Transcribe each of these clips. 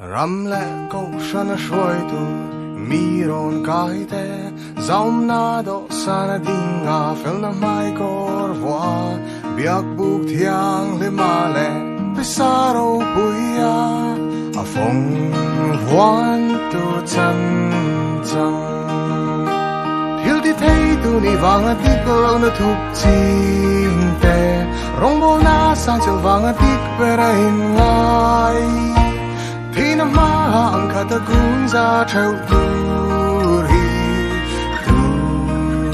Ram leh kohhrana hruaitu mi rawn kai te, zaumna dawhsana dinga felna hmaikawr vuah, biakbuk thianghlima leh pisa ropuia a fawng vuantu chan chang. Thil ti thei tu ni vanga dik lohna thup ching te, rawngbawlna sang chel vanga dik ber a inngai. Thihna hmaah ang khat a kun za theuh tur hi tu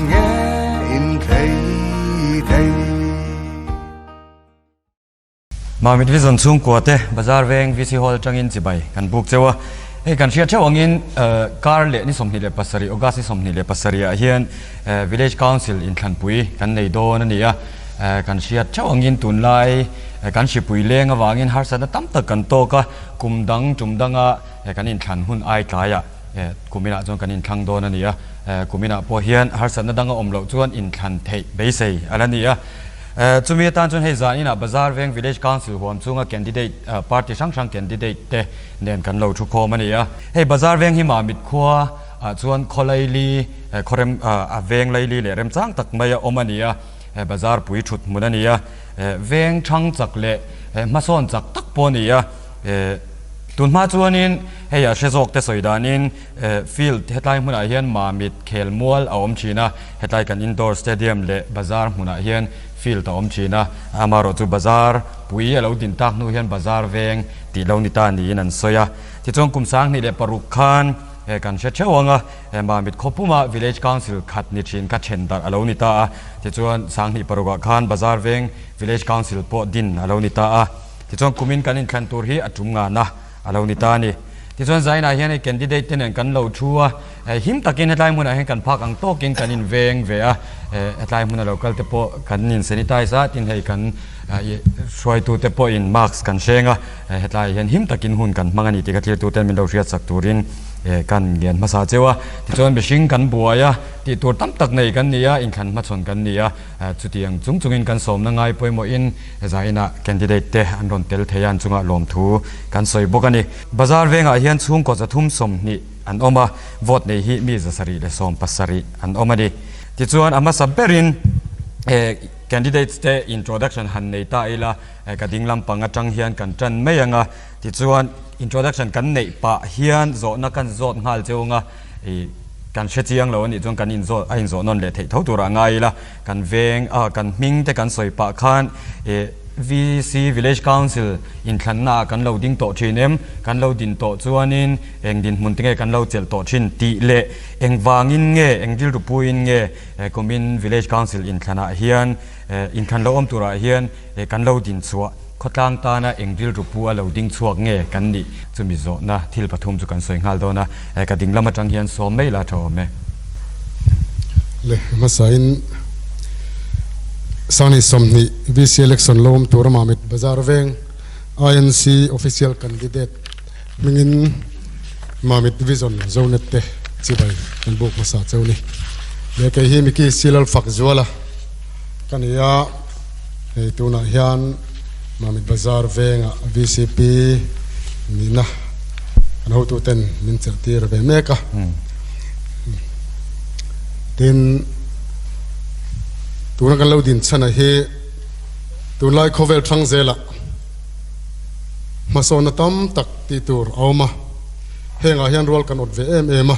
nge inthlei thei? Mamit Vision chhungkua te Bazar veng VC Hall atangin chibai kan buk cheu a. Hei kan hriat theuh angin kar leh ni 27 August ni 27 ah hian Village Council inthlanpui kan nei dawn a ni a. Kan hriat theuh angin tunlai kan hripui leng avangin harsatna tam tak kan tawk a, kum dang tum danga kan inthlan hun ai tlaiah kuminah chuan kan inthlang dawn a ni a. Kuminah pawh hian harsatna dang a awm loh chuan inthlan theih beisei a la ni a. Chumi atan chuan hei zan inah Bazar Veng Village Council huam chhunga candidate party hrang hrang candidate te nen kan lo thu khawm a ni a. Hei Bazar Veng hi Mamit khua ah chuan khaw laili khaw rem a veng laili leh remchang tak mai a awm a ni a. Bazar pui thut hmun a ni a. Veng thang chak leh hmasawn chak tak pawh a ni a. Tunhma chuanin hei a hre zawk te sawi danin Field hetlai hmunah hian Mamit khel mual a awm thin a, hetlai kan indoor stadium leh bazar hmunah hian field a awm thin a, amaherawhchu bazar pui a lo din tak hnu hian bazar veng tih lo ni ta niin an sawi a. Tichuan kum 2006 khan kan hre theuh ang a, Mamit khawpuma Village Council khat ni thin kha then darh a lo ni ta a, tichuan 2006ah khan bazar veng Village Council pawh din a lo ni ta a, tichuan kumin kan inthlan tur hi a tum ngan a. A lo ni ta a ni. Tichuan Zainah hian hei candidate te nen kan lo thu a, him takin hetlai hmunah hian kan phak ang tawkin kan inveng ve a, hetlai hmuna lo kal te pawh kan in sanitize a, tin hei kan hruaitu te pawhin mask kan hreng a, hetlai hian him takin hun kan hmang a ni tih kha thlirtu ten min lo hriatsak turin kan ngen hmasa cheu a. Tichuan mihring kan buai a, tih tur tam tak nei kan ni a, inthlan hmachhawn kan ni a. Chutiang chung chungin kan sawmna ngai pawimawhin zainah candidate te an rawn tel thei a, an chungah lawmthu kan sawi bawk a ni. Bazar vengah hian chhungkaw 320 an awm a, vote nei hi mi 770 an awm a ni. Tichuan a hmasa berin candidates te introduction han nei ta ila, ka ding lampang atang hian kan tan mai ang a, tichuan introduction kan neih pah hian zawhna kan zawt nghal cheu ang a, Kan hre chiang lo a nih chuan kan inzawh a inzawh nawn leh theih tho turah ngai ila, kan veng a kan hming te kan sawi pah khan ih VC Village Council inthlanna ah kan lo ding tawh thin em, kan lo din tawh chuanin eng dinhmun te nge kan lo chelh tawh thin tih leh eng vangin nge eng rilru puiin nge kumin Village Council inthlanah hian inthlan lo awm turah hian kan lo din chhuah Khawtlang tana eng rilru pu a lo ding chhuak nge kan nih? Chumi zawhna thil pathum chu kan sawi nghal dawn a, ka ding lam atang hian sawm mai la tha awm e. Le hmasain Sangni 20 VC election lo awm tur a Mamit Bazar veng INC official candidate hmingin Mamit Vision Zonet te chibai kan buk hmasa cheu ni. Le kei hi Mickey Silal Fakzuala ka ni a. Hei tunah hian Mamit Bazar vengah VCP nihna kan hotuten min chelh tir ve mek a. Tin, tuna kan lo din chhan a hi tunlai khawvel thang zelah hmasawnna tam tak tih tur a awm a. Hengah hian rual kan awt ve em em a.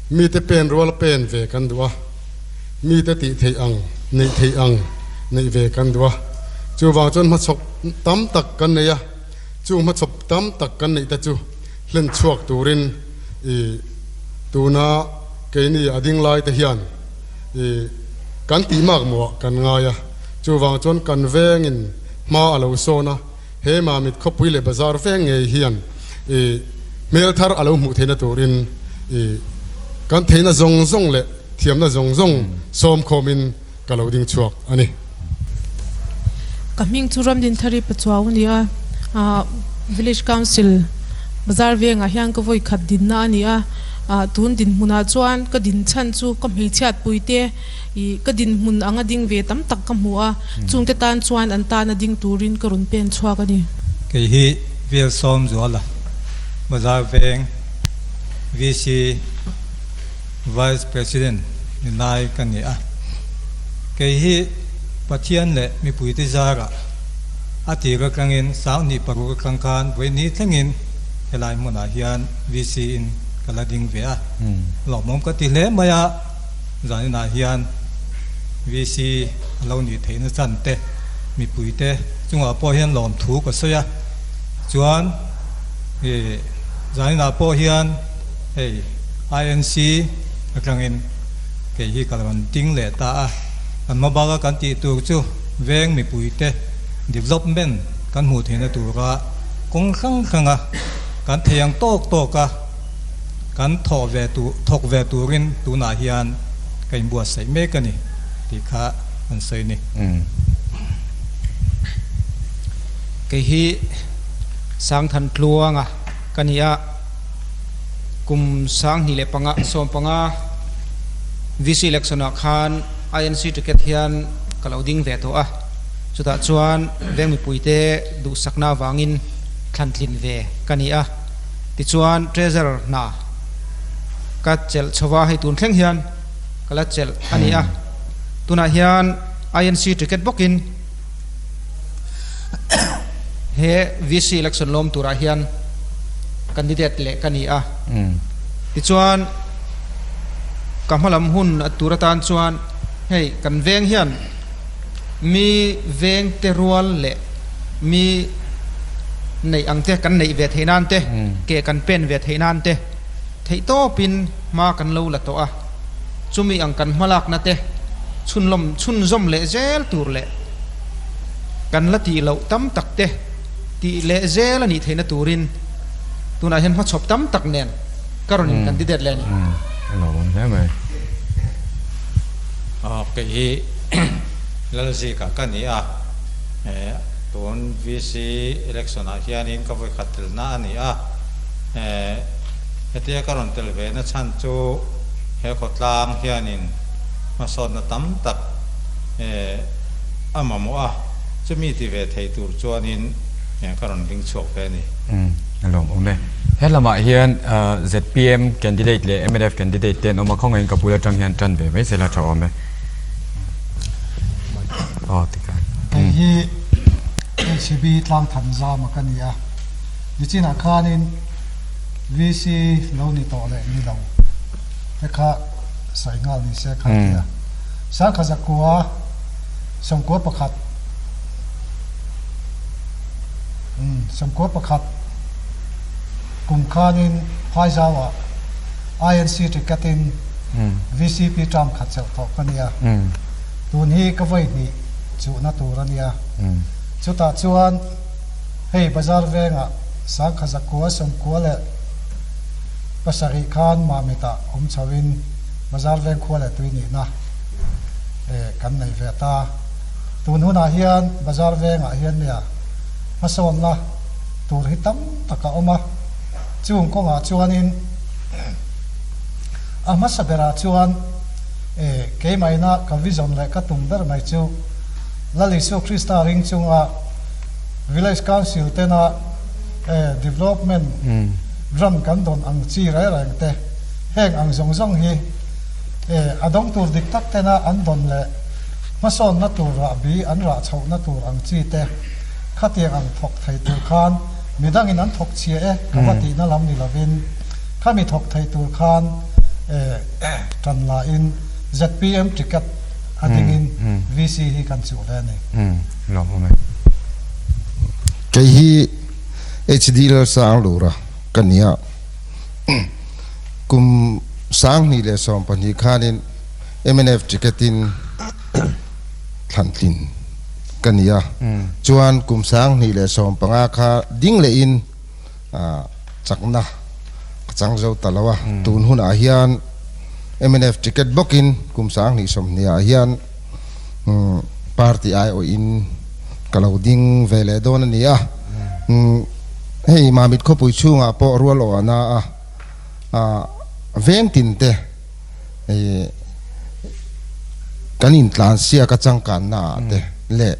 Mite pen ruala pen ve kan duh a. Mite tih theih ang, neih theih ang neih ve kan duh a. Chuvang chuan hmachhawp tam tak kan nei a, chu hmachhawp tam tak kan neih te chu hlen chhuak turin i tuna keini a ding lai te hian i kan tih mak mawh kan ngai a. Chuvang chuan kan vengin hma a lo sawn a, he Mamit khawpui leh bazar veng ngei hian i hmel thar a lo hmuh theihna turin i kan theihna zawng zawng leh Thiamna zawng zawng sawm khawmin ka lo ding chhuak a ni. Ka hming chu Ramdinthari Pachuau a ni a, Village Council bazar vengah hian ka vawi khat dinna a ni a, tun dinhmunah chuan ka din chhan chu ka hmeichhiat puite ih ka dinhmun anga ding ve tam tak ka hmu a, chungte tan chuan an tana ding turin ka rawn pen chhuak a ni. Kei hi Vel Sawmzuala. Bazar Veng VC Vice President ni lai ka ni a. Kei hi Pathian leh mipuite zarah a tir atangin Sanghnih paruk atang khan vawiini thlengin helai hmunah hian VC in ka la ding ve a. Lawmawm ka ti hle mai a, zaninah hian VC a lo nih theihna chan te mipuite chungah pawh hian lawmthu ka sawi a. Chuan ih zaninah pawh hian hei INC atangin kei hi ka rawn ding leh ta a, kan hmabaka kan tih tur chu veng mipuite development kan hmuh theihna tura kawng hrang hranga kan thei ang tawk tawka kan thawh ve tur thawk ve turin tunah hian ka inbuatsaih mek a ni tih kha an sawi a ni. Kei hi Sangthan Tluanga ka ni a, kum 2005, 15 VC election ah khan INC ticket hian ka lo ding ve tawh a, chutah chuan veng mipuite duhsakna avangin thlantlin ve ka ni a, tichuan Treasurer hna ka chelh chho va, hei tun thleng hian ka la chelh a ni a, tunah hian INC ticket bawkin. He VC election lawm turah hian candidate leh ka ni a. Tichuan ka hmalam hun a tur atan chuan hei kan veng hian mi veng te rual leh mi neih ang te kan neih ve theih nan te, ke kan pen ve theih nan te theihtawpin hma kan lo la tawh a. Chumi ang kan hmalakna te chhunlawm chhunzawm leh zel tur leh kan la tih loh tam tak te tih leh zel a nih theihna turin tunah hian hmachhawp tam tak nen ka rawn in candidate leh a ni. A lo awm hle mai. Kei hi Lalzika ka ni a, tun VC election ah hianin ka vawikhat telna a ni a. Hetia ka rawn tel ve na chhan chu he khawtlang hianin hmasawnna tam tak a mamawh a, chumi ti ve thei tur chuanin ka rawn ding chhuak ve a ni. Umm a lawm awm e. He lamah hian zpm candidate leh mnf candidate te an awm a, khawngaihin ka bul atang hian tan ve mai sela tha awm e. Aw tikhan. Hei hi HCB Tlangthan zama ka ni a, nichinah khanin VC lo ni tawh leh ni lo te kha sawi nghal ni se kha tia. Sangkha zakua sawmkua pakhat umm sawmkua pakhat kum khanin Phaizauah INC ticket in VCP term khat chelh tawh ka nia. Tun hi ka vawi hnih chuhna tur a nia. Chutah chuan Hei bazar vengah sangkha zakua sawmkua leh pasarih khan Mamitah awm chhoin bazar veng khua leh tui nihna kan nei ve ta. Tun hunah hian bazar vengah hian nia hmasawnna tur hi tam tak a awm a, chung kawngah chuanin a hmasa berah chuan keimahina ka vision leh ka tum ber mai chu Lal Isua Krista ring chunga Village Council tena development grant kan dawn ang chi reng reng te, heng ang zawng zawng hi a dawng tur dik tak tena an dawn leh hmasawnna tur rahbi an rah chhohna tur ang chi te khatiang ang thawk thei tur khan midangin an thawk chhia e ka va tihna lam ni lovin khami thawk thei tur khan tan lahin zpm ticket a dingin VC hi kan chuh ve a ni. Lawm awm e. Kei hi HD Lalsanglura ka ni a, kum 2012 khanin mnf ticket in thlantlin ka ni a, chuan kum 2015 kha ding lehin chakna ka chang zo ta lo a, tun hunah hian mnf ticket bawkin kum 2020 ah hian Party aiawhin ka lo ding ve leh dawn a ni a. Hei Mamit khawpui chhungah pawh rual awh a na a, veng tin te kan intlansiak a changkanna ah te leh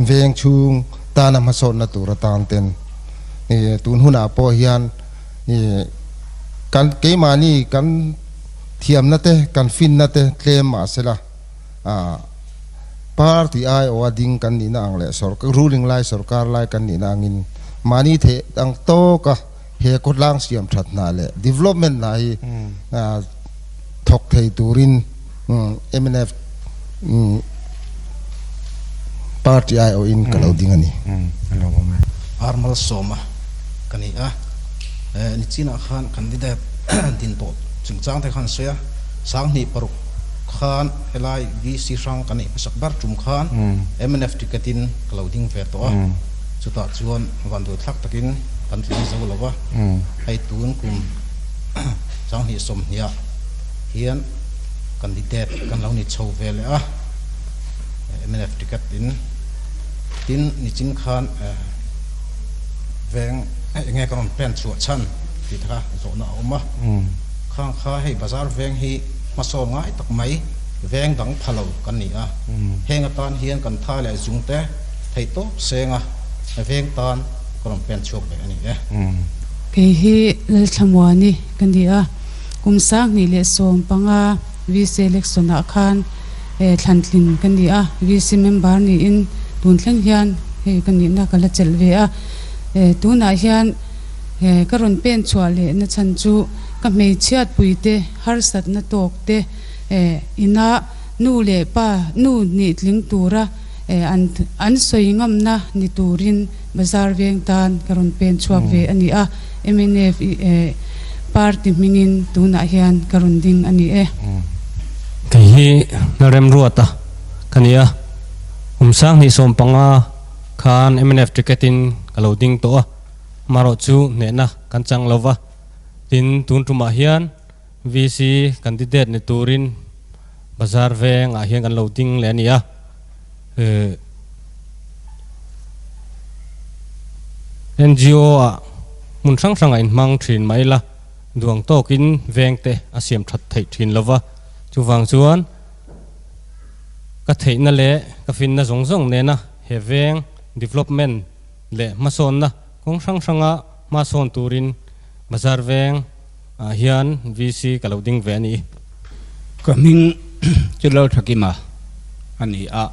veng chhung tana hmasawnna tur atan ten tun hunah pawh hian Kan keimahni kan thiamna te kan finna te tlem mahsela party aiawha ding kan nihna ang leh ruling lai sorkar lai kan nihna angin mahni theih ang tawka he khawtlang siam that hna leh development hna hi thawk thei turin mnf party aiawhin ka lo ding a ni. Armal sawma ka ni a, nichinah khan candidate din tawh chungchang te khan sawi a, 2006 khan helai VC hrang ka neih hmasak ber tum khan mnf ticket in ka lo ding ve tawh a, chutah chuan vanduai thlak takin kan tling zo lo va, hei tun kum 2020 ah hian candidate kan lo ni chho ve leh a, mnf ticket in tin nichin khan veng enge ka rawn pen chhuah chhan tih te kha zawhna a awm a, khang kha hei bazar veng hi hmasawn ngai tak mai veng dang pha lo kan ni a, heng atan hian kan tha leh zung te theih tawp seng a veng tan ka rawn pen chhuak ve a ni e. Kei hi Lalthlamuani ka ni a, kum 2015 VC election ah khan thlantlin ka ni a, VC member niin tun thleng hian hei ka nihna ka la chelh ve a, tunah hian ka rawn pen chhuah leh na chhan chu ka hmeichhiat puite harsatna tawk te ina nu leh pa nu nih tling tura an an sawi ngamna ni turin bazar veng tan ka rawn pen chhuak ve a ni a, mnf party hmingin tunah hian ka rawn ding a ni e. Kei hi Lalremruata ka ni a, kum 2015 khan mnf ticket in ka lo ding tawh a, amaherawhchu hnehna kan chang lo va, tin tun tumah hian VC candidate ni turin bazar vengah hian kan lo ding leh a ni a. NGO ah hmun hrang hrangah inhmang thin mai la, duang tawkin vengte a siam that theih thin lo va, chuvang chuan ka theihna leh ka finna zawng zawng nena he veng development leh hmasawnna kawng hrang hranga hmasawn turin bazar veng ah hian VC ka lo ding ve a ni. Ka hming chu Lalthakima a ni a,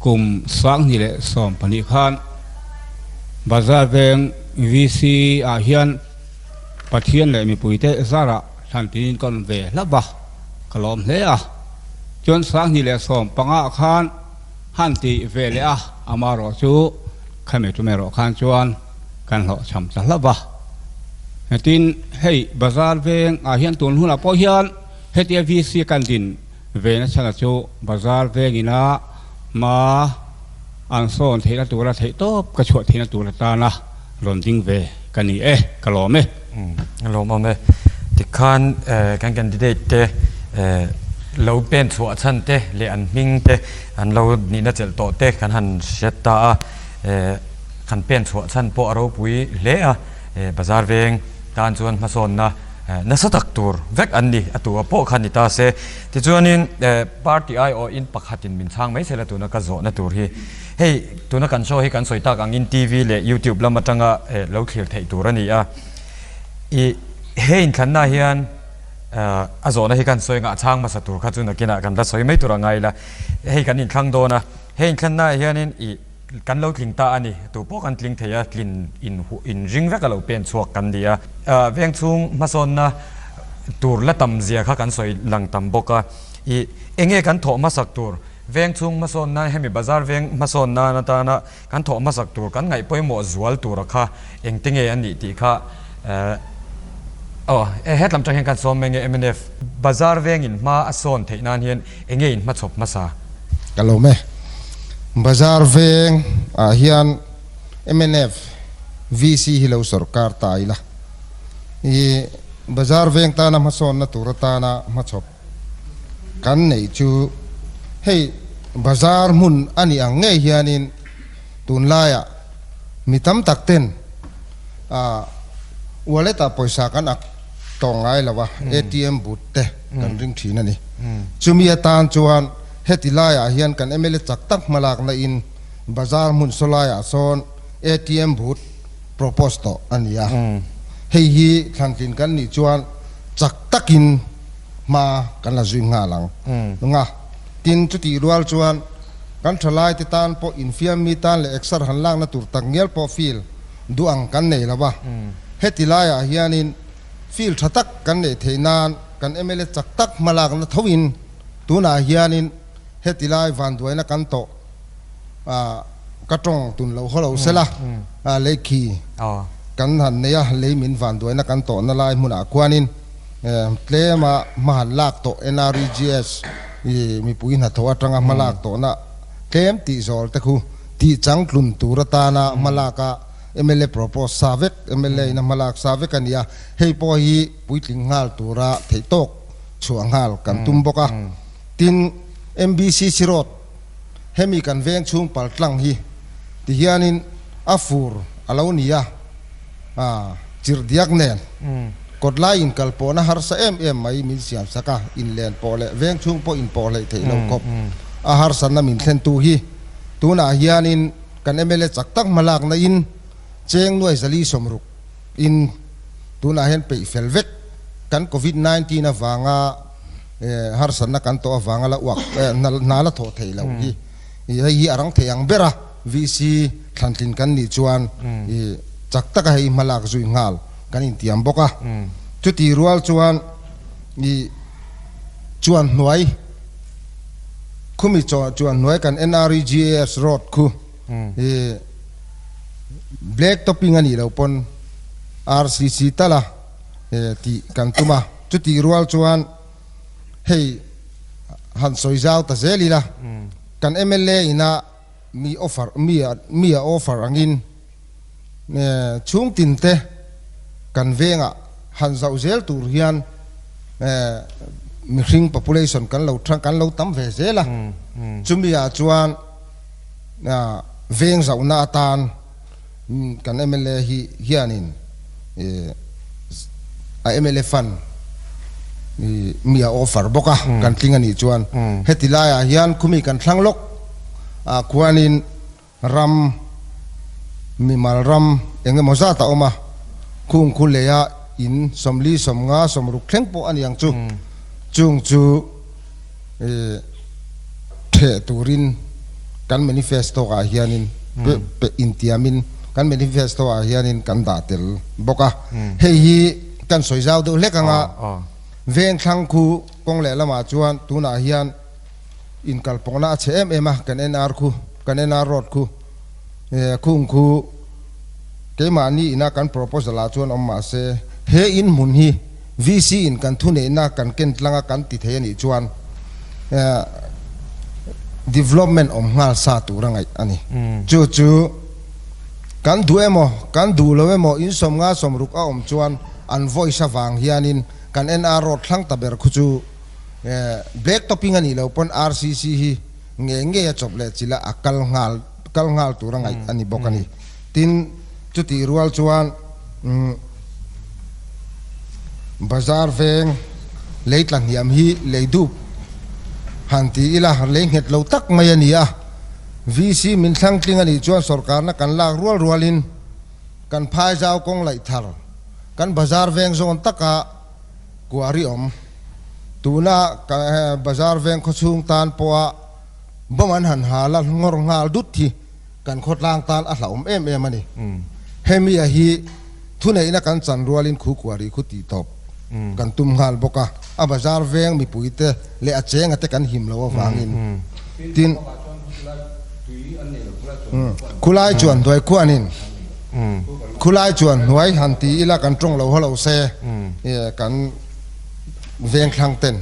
kum 2012 khan Bazar Veng VC ah hian Pathian leh mipuite zarah thlantin ka awm ve hlauh a, ka lawm hle a. Chuan 2015 khan han ti ve leh a, amaherawhchu khami tum erawh khan chuan kan hlawhchham ta hlauh a. Tin, hei bazar veng ah hian tun hunah pawh hian hetia VC kan din ve na chhan chu bazar veng ina hma an sawn theihna tura theih tawp ka chhuah theihna tur atana rawn ding ve ka ni e, ka lawm e. Ka lawm awm e. Tikhan kan candidate te lo pen chhuah chhan te leh an hming te an lo nihna chelh tawh te kan han hriat ta a. Kan pen chhuah chhan pawh a ropui hle a, bazar veng tan chuan hmasawnna nasa tak tur vek an ni a tua pawh kha ni ta se. Tichuanin party aiawhin pakhatin min chhang mai sela tuna ka zawhna tur hi. Hei tuna kan show hi kan sawi tak angin TV leh YouTube lam atanga lo thlir theih tur a ni a. I he inthlanna hian a zawhna hi kan sawi ngah chhang hmasa tur kha chu nakinah kan la sawi mai tur a ngai la. Hei kan inthlang dawn a, he inthlanna hianin i Kan lo tling ta a ni. Tu pawh kan tling thei a, tlin in in ring vek a lo pen chhuak kan ni a. Veng chhung hmasawnna tur la tam zia kha kan sawi lang tam bawk a. I enge kan thawh hmasak tur? Veng chhung hmasawn nan hemi bazar veng hmasawn nan atana kan thawh hmasak tur kan ngaih pawimawh zual tura kha engte nge a nih tih kha aw hetlam tang hian kan sawm mai nge mnf bazar vengin hma a sawn theih nan hian Enge in hmachhawp hmasa? Ka lawm e. Bazar veng ah hian mnf VC hi lo sorkar ta ila. I bazar veng tana hmasawnna tur atana hmachhawp kan neih chu hei bazar hmun a nih ang ngei hianin tunlaiah mi tam tak ten ah wallet ah pawisa kan ak tawh ngai lo a, ATM booth te kan ring thin a ni. Chumi atan chuan heti laiah hian kan mla chak tak hmalakna in bazar hmun saw laiah sawn ATM booth propose tawh a ni a. Hei hi thlantlin kan nih chuan chak takin hma kan la zui nghal ang nga. Tin, chutih rual chuan kan thalaite tan pawh infiam mi tan leh exer han lakna tur tak ngial pawh field duh ang kan nei lo a. Heti laiah hianin field tha tak kan neih theih nan kan mla chak tak hma lakna thoin tunah hianin heti lai vanduaina kan tawh ka tawng tun lo haw lo sela lei khi kan han nei a, lei min vanduaina kan tawhna lai hmunah khuanin tlema hma han lak tawh NREGS mipui hnathawh atanga hma lak tawhna tlem tih zawl te khu tih changtlun tur atana hma lak a mla propose sa vek, mla in a hma lak sa vek a ni a, hei pawh hi puitling nghal tura theih tawk chhuah nghal kan tum bawk a. Tin, MBCC Road hemi kan veng chhung pal tlang hi ti hianin a fur a lo ni a, chirh diak nen kawt lai inkal pawhna harsa em em mai min siam sak a, inlen pawh leh veng chhung pawh inpawh hleih theih lo khawp a harsatna min thlentu hi tunah hianin kan mla chak tak hma lakna in cheng nuai zali sawmruk in tunah hian peih fel vek kan covid 19 avanga harsatna kan tawh avanga la uak hna la thawh theih loh hi hei hi a rang thei ang ber a, VC thlantlin kan nih chuan chak taka hei hma lak zui nghal kan intiam bawk a. Chuti rual chuan chuan hnuai khumi chuan hnuai kan NREGAS road khu black topping a nih loh pawn RCC tala tih kan tum a. Chutih rual chuan hei han sawi zau ta zel ila, kan mla ina mi offer mi mi a offer angin chhung tin te kan vengah han zauh zel tur hian mihring population kan lo kan lo tam ve zel a, chumi ah chuan veng zauhna atan Kan mla hi hianin a mla fund mi a offer bawk a, kan tling a nih chuan heti laiah hian khumi kan thlang lawk ah khuanin ram mimal ram eng emaw zat a awm a, khung khu leia in 40 50 60 thleng pawh a ni ang chu, chung chu Theh turin kan manifesto ah hianin intiamin kan manifesto ah hianin kan dah tel bawk a. Hei hi kan sawi zau deuh hlek anga Vengthlang khu kawng lehlamah chuan tunah hian inkalpawhna a chhe em em a, kan NR khu, kan NR road khu, khung khu keimahni ina kan proposal ah chuan awm mahse he in hmun hi VC in kan thuneihna kan ken tlang a kan ti thei a nih chuan development awm nghal sa tur a ngaih a ni. Chu chu kan duh emaw kan duh lo emaw in 50 60 a awm chuan an voice avang hianin kan NR road thlang ta ber khu chu black topping a nih loh pawn RCC hi ngei ngei a chawp leh chilh a a kal nghal kal nghal tur a ngaih a ni bawk a ni. Tin, chutih rual chuan Bazar veng lei tla hniam hi lei dup han ti ila lei nghet lo tak mai a ni a, VC min thlang tling a nih chuan sawrkarna kan lak rual rualin kan phai zau kawng laih thar kan bazar veng zawn taka kuari awm tuna bazar veng khawchhung tan pawha bawm an han hal a ngawr nghal dut hi Kan khawtlang tan a hlauhawm em em a ni. Hemi a hi thuneihna kan chan rualin khu kuari khu tih tawp kan tum nghal bawk a, a bazar veng mipuite leh a chenga te kan him lo avangin. Tin, khulai chuan hnuai khuanin khulai chuan hnuai han ti ila kan tawng lo haw lo se kan veng thlang ten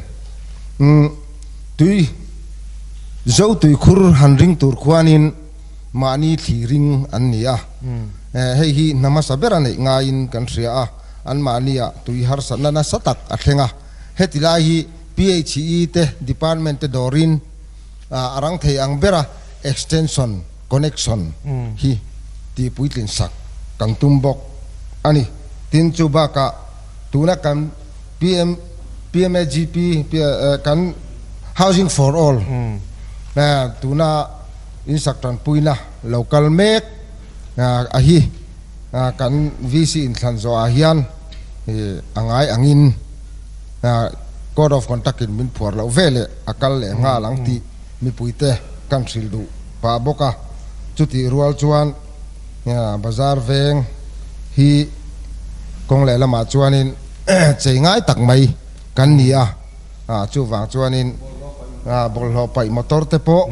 Tui, Zo tuikhur han ring tur khuanin mahni thli ring an ni a. Hei hi hna hmasa ber a neih ngaiin kan hria a, anmahnia tui harsatna nasa tak a thleng a. Heti lai hi PHE te department te dawrin a rang thei ang bera extension connection hi tihpuitlin sak kan tum bawk a ni. Tin, chu bakah tuna kan PM PMAGP kan Housing for All tuna insak tanpuina lo kal mek a hi kan VC inthlan zawhah hian. a ngai angin Code of Conduct in min phuar loh ve leh a kal leh nghal ang tih mipuite kan hrilh duh pah bawk a. Chutih rual chuan bazar veng hi kawng leh lamah chuanin chei ngai tak mai kan ni a, chuvang chuanin bawlhhlawh paih motor te pawh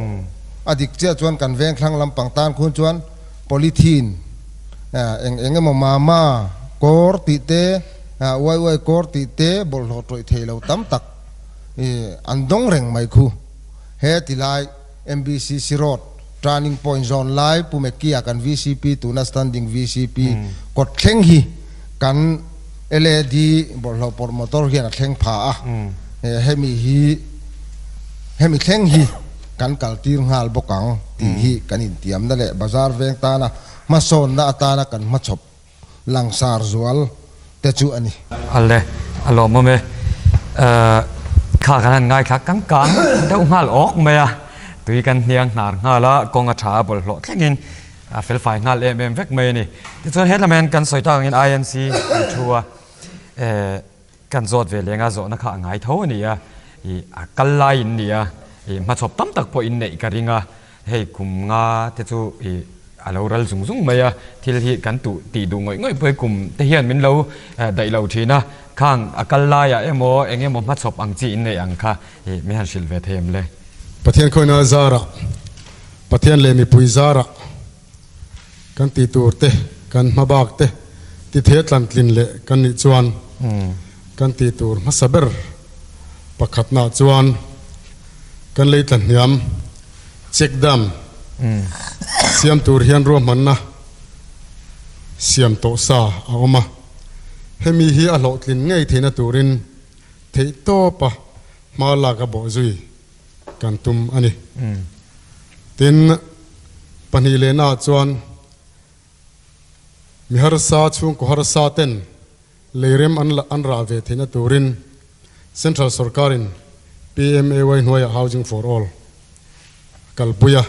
a dik chiah chuan kan veng thlang lampang tan khun chuan polythene eng eng emaw mama kawr tih te uai uai kawr tih te bawlhhlawh tawih thei lo tam tak an dawng reng mai khu. He ti lai MBCC Road turning point zawn lai Pu Mekia kan VCP tuna standing VCP kawt thleng hi kan LAD bawlhhlawh pawrh motor hian a thleng pha a, hemi hi hemi thleng hi kan kaltir nghal bawk ang tih hi kan intiamna leh bazar veng tana hmasawnna atana kan hmachhawp langsar zual te chu a ni. Ale, a lawmawm e. Kha kan han ngaithla kang kang deuh nghal awk mai a, tui kan hniang hnar nghal a, kawng a tha a bawlhhlawh thlengin a felfai nghal em em vek mai a ni. Tichuan hetlama hian kan sawi tak angin INC an thu a, Kan zawt ve leng a, zawhna kha a ngai tho a ni a, ih a kal lai in ni a, ih hmachhawp tam tak pawh in neih ka ring a, hei kum nga te chu ih a lo ral zung zung mai a, thil hi kan tuh tih duh ngawih ngawih pawh hi kum te hian min lo daih lo thin a, khang a kal laiah emaw eng emaw hmachhawp ang chi in neih ang kha ih min han hrilh ve thei em le? Pathian khawina zarah, Pathian leh mipui zarah Kan tih tur te, kan hmabak te ti the tlantlin leh kan nih chuan kan tih tur hmasa ber pakhatnaah chuan kan lei tla hniam, check dam, siam tur hian ruahmanna siam tawh sa a awm a. Hemi hi a hlawhtlin ngei theihna turin theihtawpa hma lak a bawhzui. kan tum a ni. Tin, pahnih lehnaah chuan mi harsa, chhungkaw harsa ten leirem an an rah ve theihna turin Central sorkarin PMAY hnuaiah Housing for All a kalpui a.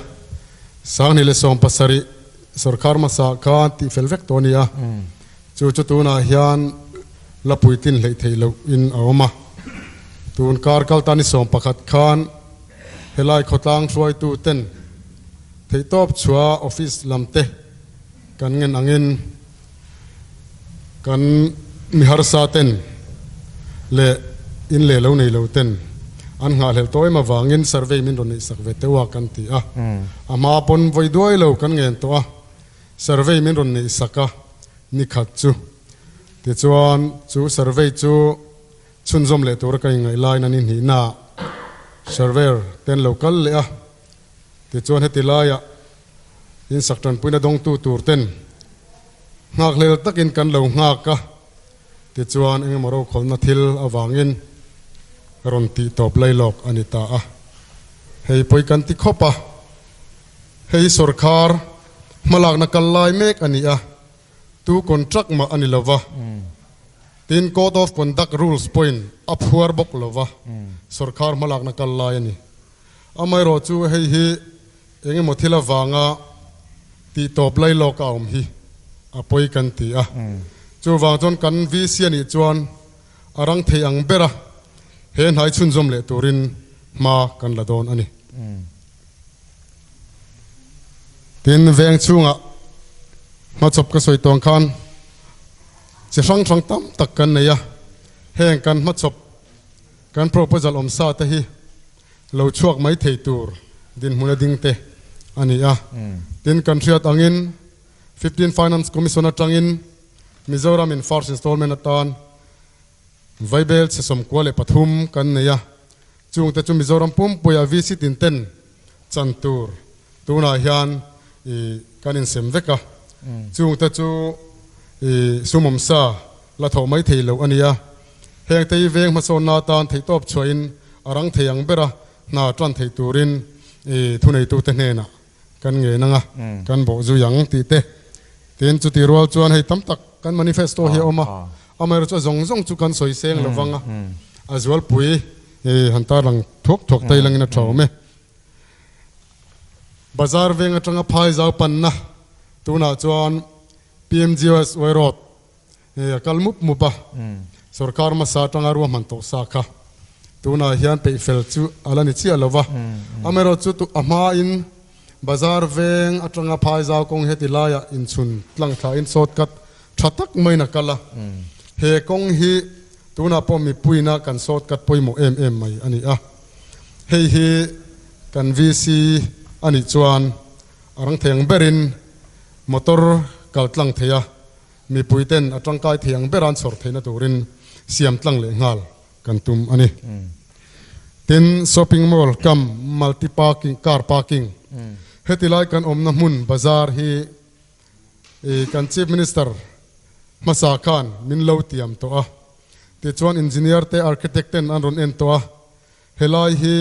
2017 sorkar hmasa khan tihfel vek tawh a ni a, chu chu tunah hian la puitlin hleih theih loh in a awm a. Tun kar kal ta ni 11 khan helai khawtlang hruaitu ten theihtawp chhuah office lam te kan ngen angin kan mi harsa ten leh in leh lo nei lo ten an nghahhlelh tawh em avangin survey min rawn neih sak ve teuh a kan ti a. A hma pawn vawi duai lo kan ngen tawh a, survey min rawn neih sak a ni khat chu. Tichuan chu survey chu chhunzawm leh tura ka inngaih laiin an inhnihnaah surveyor te an lo kal leh a. Tichuan heti laiah insak tanpuina dawngtu tur ten nghakhlel takin kan lo nghak a. Tichuan engemaw rokhawlna thil avangin rawn tih tawp lailawk a ni ta a. Hei pawi kan ti khawp a, hei sawrkhar hmalakna kal lai mek a ni a. Tu contract mah a ni lo va, tin Code of Conduct Rules pawhin a phuar bawk lo va, sawrkhar hmalakna kal lai a ni. Amaherawh chu hei hi eng emaw thil avanga tih tawp lai lawk a awm hi a pawi kan ti a. Chuvang chuan kan VC a nih chuan a rang thei ang bera he hnai chhunzawm leh turin hma kan la dawn a ni. Tin, veng chhungah hmachhawp ka sawi tawng khan chi hrang hrang tam tak kan nei a, heng kan hmachhawp kan proposal awm sa te hi lo chhuak mai thei tur dinhmun a ding te a ni a. Tin, kan hriat angin 15 Finance Commission atangin Mizoram in first installment atan Vaibel chhe 93 kan nei a, chungte chu Mizoram pumpuia VC tin ten chan tur tunah hian i kan insem vek a, chungte chu i sumawmsa la thawh mai thei loh a ni a, hengte hi veng hmasawnna atan theihtawp chhuahin a rang thei ang bera hna tan thei turin i thuneitute hnenah kan ngen anga kan bawh zui ang tih te. Tin, chuti rual chuan hei tam tak kan manifesto hi a awm a, amaherawhchu a zawng zawng chu kan sawi seng lo vang a, a zualpui han tarlang thuak thuak ta ilangin a tha awm e. Bazar veng atanga phai zau panna tunah chuan PMGSY Road. a kal mup mup a, sorkar hmasa atanga ruahman tawh sa kha tunah hian peih fel chu a la ni chiah lo va. Amaherawhchu chu a hmain bazar veng atanga phai zau kawng heti laiah inchhun tlang thlain shortcut tha tak maiin a kal a. He kawng hi tunah pawh mipuiina kan shortcut pawimawh em em mai a ni a. Hei hi kan VC a nih chuan a rang thei ang berin motor kal tlang thei a, mipui ten a tangkai thei ang bera an chhawr theihna turin siam tlang leh nghal kan tum a ni. Tin, shopping mall kam multi parking, car parking, heti lai kan awmna hmun bazar hi kan Chief Minister hmasa khan min lo tiam tawh a, tichuan engineer te architect ten an rawn en tawh a, helai hi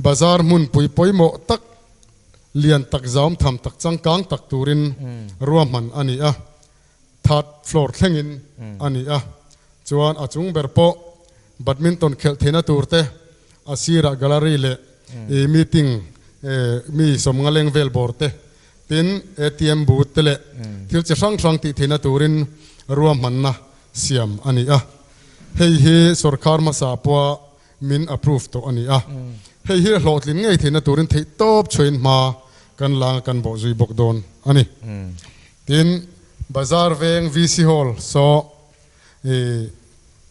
bazar hmunpui pawimawh tak lian tak zaum tham tak changkang tak turin ruahman a ni a, third floor thlengin a ni a, chuan a chung ber pawh badminton khelh theihna tur te, a sirah gallery leh meeting mi sawmnga leng vel bawr te, tin ATM booth te leh thil chi hrang hrang tih theihna turin ruahmanna siam a ni a, hei hi sorkar hmasa pawha min approve tawh a ni a, hei hi hlawhtlin ngei theihna turin theih tawp chhuahin hma kan langa kan bawh zui bawk dawn a ni. Tin, Bazar veng VC Hall saw i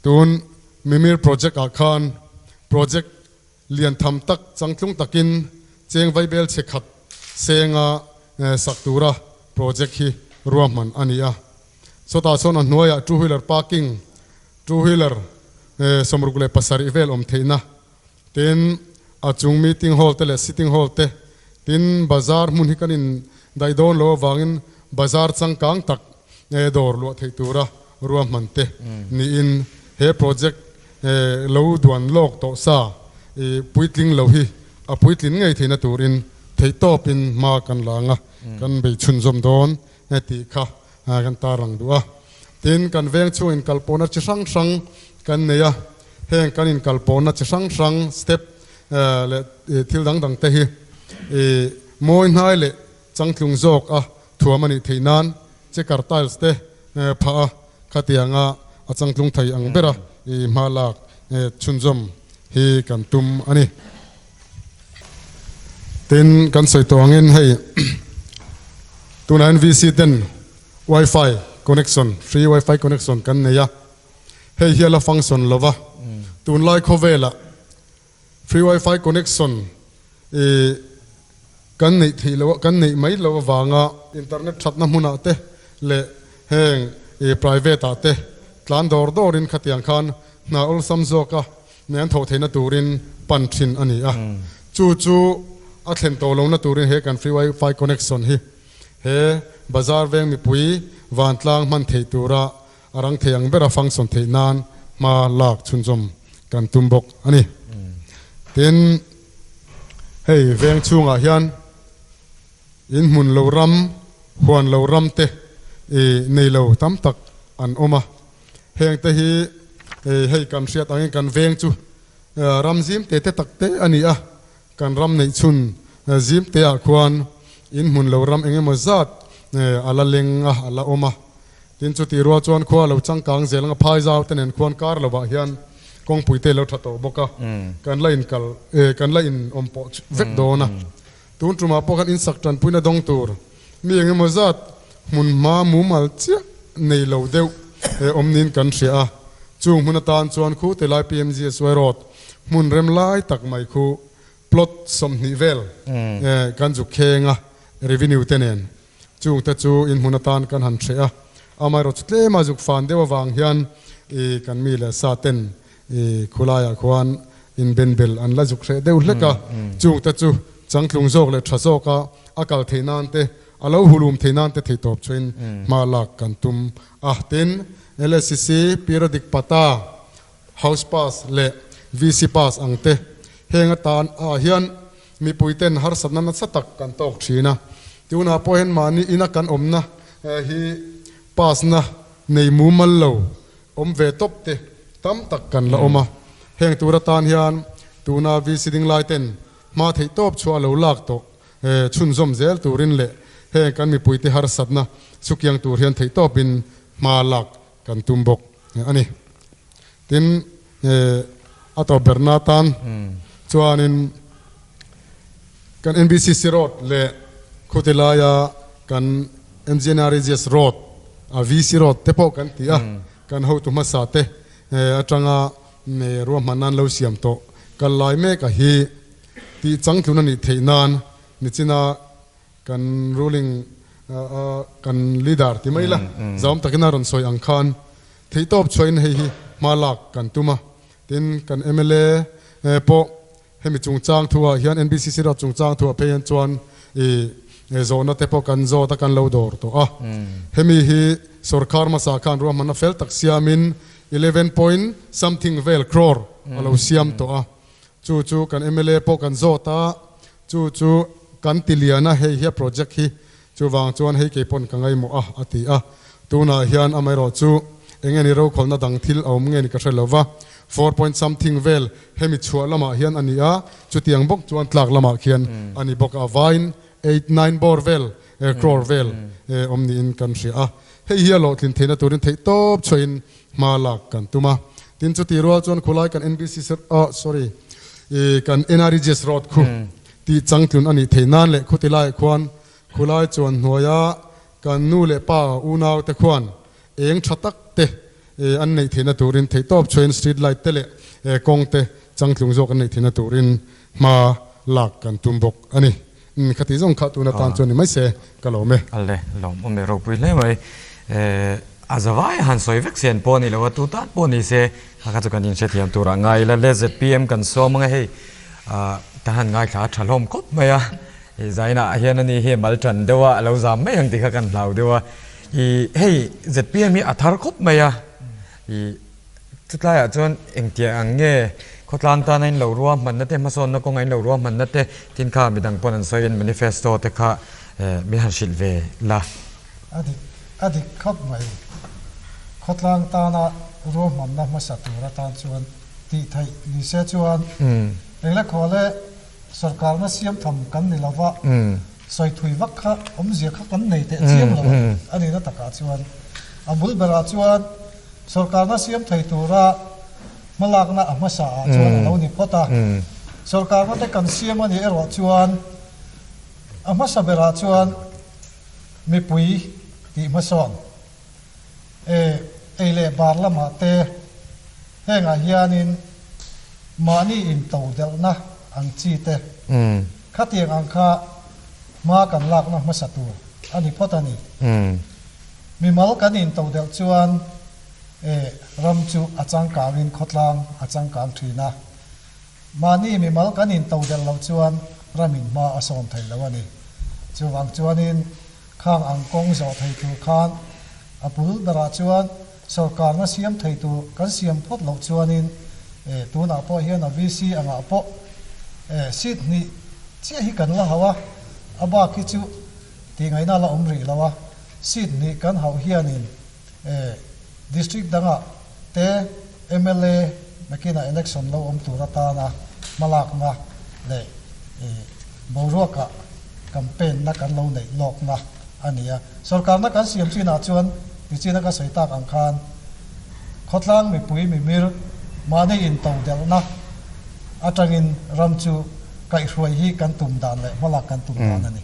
tun Mimir project ah khan project lian tham tak changtlung takin cheng vaibel chhe khat senga sak tura project hi ruahman a ni a. Sawtah chuan a hnuaiah two wheeler parking Two wheeler 67 vel awm theihna, tin a chung meeting hall te leh sitting hall te, tin bazar hmun hi kan in daih dawn lo avangin bazar changkang tak dawr luah theih tura ruahman te niin he project lo duan lawk tawh sa puitling lo hi a puitlin ngei theihna turin theihtawpin hma kan la ang a, kan bei chhunzawm dawn tih kha kan tarlang duh a. Tin, kan veng chhung inkalpawhna chi hrang hrang kan nei a, heng kan inkalpawhna chi hrang hrang step leh thil dang dang te hi mawi hnai leh changtlung zawk a thuam a nih theih nan checker tiles te phah a, khatianga a changtlung thei ang bera hma lak chhunzawm hi kan tum a ni. Tin, kan sawi tawh angin hei tunah hian VC ten Wi-Fi connection, free Wi-Fi connection kan nei a, hei hi a la function lo va, tunlai khawvelah free Wi-Fi connection i kan neih theih loh kan neih mai loh avanga internet thatna hmunah te leh heng i private ah te tlan dawr dawrin khatiang khan hna awlsam zawka nei an thawh theihna turin pan thin a ni a, chu chu a thlen tawh lohna turin he kan free Wi-Fi connection hi He bazar veng mipui vantlang hman theih tura a rang thei ang bera function theih nan hma lak chhunzawm kan tum bawk a ni. Tin, hei veng chhungah hian in hmun lo ram, huan lo ram te i nei lo tam tak an awm a. Heng te hi hei kan hriat angin kan veng chu ram zim te te tak te a ni a. Kan ram neih chhun zim te ah khuan in hmun lo ram eng emaw zat a la leng a, a la awm a. Tin chutih rual chuan khua lo changkang zel anga phai zau te nen khuan kar lo ah hian kawngpui te lo tha tawh bawk a, kan la in kal kan la in awm pawh vek dawn a. Tun tumah pawh khan in sak tanpuina dawng tur mi eng emaw zat hmun hma mumal chiah nei lo deuh awm niin kan hria a. Chung hmun atan chuan khu ti lai PMGSY road Hmun rem lai tak mai khu plot 20 vel kan zuk kheng a, revenue te nen. Chung te chu in hmun atan kan han hreh a, amaherawhchu tlema zuk fan deuh avang hian i kan mi leh sa ten i khulaiah khuan in benbel an la zuk hreh deuh hlek a, chung te chu changtlung zawk leh tha zawka a kal theih nan te, a lo hulum theih nan te theihtawp chuin hma lak kan tum a. Tin, LSCC periodic pata House pass leh VC pass ang te heng atan ah hian mipui ten harsatna nasa tak kan tawk thin a. Tunah pawh hian mahni ina kan awmna hi pass na nei mumal lo awm ve tawp te tam tak kan la awm a. Heng tur atan hian tuna VC ding lai ten hma theih tawp chhuah lo lak tawh chhunzawm zel turin leh heng kan mipui te harsatna Chukiang tur hian theihtawpin hma lak kan tum bawk a ni. Tin, a tawp berna atan chuanin kan NBCC Road leh khuti laia kan MGNREGS Road, a VC Road te pawh kan ti a, kan hotu hmasa te atanga ruahman nan lo siam tawh kal lai mek a hi tih changtlun a nih theih nan nichina Kan ruling kan leader ti mai la, zam takin a rawn sawi ang khan theihtawp chhuahin hei hi hma lak kan tum a. Tin, kan mla pawh hemi chungchang thuah hian NBCC rat chungchang thuah phei hian chuan i zawhna te pawh kan zawt a, kan lo dawr tawh a. Hemi hi sorkar hmasa khan ruahmanna fel tak siamin 11 point something vel crore a lo siam tawh a. Chu chu kan mla pawh kan zawt a. Chu chu kan ti lian a, hei hi a project hi chuvang chuan hei kei pawn ka ngaihmawh a, a ti a. Tunah hian amaherawhchu eng nge ni rokhawlna dang thil a awm nge ni ka hre lo va, 4 point something vel hemi chhuah lamah hian a ni a, chutiang bawk chuan tlak lamah khian a ni bawk a, vain eight nine bawr vel, crore vel awm niin kan hria a. Hei hi a hlawhtlin theihna turin theihtawp chhuahin hma lak kan tum a. Tin chutih rual chuan khulai kan NBC oh sorry i kan NREGS road khu tih changtlun a nih theih nan leh khuti laiah khuan khulai chuan hnuaia kan nu leh pa unau te khuan eng tha tak te an neih theihna turin theihtawp chhuain street light te leh kawng te changtlung zawk an neih theihna turin hma lak kan tum bawk a ni. Umm khati zawng kha tuna tan chuan ni mai se ka lawm e. Ale lawm awm e ropui hle mai. A zavai han sawi vek sian pawh a ni lo a, tu tan pawh ni se kha kha chu kan inhrethiam tur ah ngai ila le zpm kan sawm anga hei kan han ngaithla a tha hlawm khawp mai a, i zainah hian ani hi mal tan deuh a, a lo zam mai ang tih kha kan hlau deuh a, i hei zpm hi a thar khawp mai a, i Chutlaiah chuan engtiang ang nge khawtlang tana in lo ruahmanna te, hmasawnna kawnga in lo ruahmanna te tin kha midang pawn an sawi in manifesto te kha min han hrilh ve la. A dik, a dik khawp mai. Khawtlang tana ruahmanna hmasa tur atan chuan tih theih ni se chuan engle khawle sawrkarna siam tham kan ni lova, sawi thui vak kha awmzia kha kan nei teh chiam lo a nihna takah chuan a bul berah chuan Sawrkarna siam thei tura hmalakna a hmasa ah chuan a lo ni phawt a. Sawrkarna te kan siam a nih erawh chuan a hmasa berah chuan mipui tih hmasawn e ei leh bar lamah te hengah hianin mahni into delhna ang chi te khatiang ang kha hma kan lakna hmasa tur a ni phawt a ni. Mimal kan intodelh chuan e ram chu a changkangin khawtlang a changkang thin a. Mahni mimal kan intodelh loh chuan ramin hma a sawn thei lo a ni. Chuvang chuanin khang ang kawng zawh thei tur khan a bul berah chuan sawrkarna siam thei tur kan siam phawt loh chuanin e tunah pawh hian a VC angah pawh e seat hnih chiah hi kan la hauh a, a bak hi chu tih ngaihna la awm rih lo a, seat hnih kan hauh hianin district dangah te mla nakinah election lo awm tur atana hmalakna leh boruakah campaign na kan lo neih lawkna a ni a. Sorkarna kan siam chinah chuan nichina ka sawi tak ang khan khawtlang mipui mimir mahni intodelhna atangin ram chu kaihhruai hi kan tum dan leh hmalak kan tum dan a ni.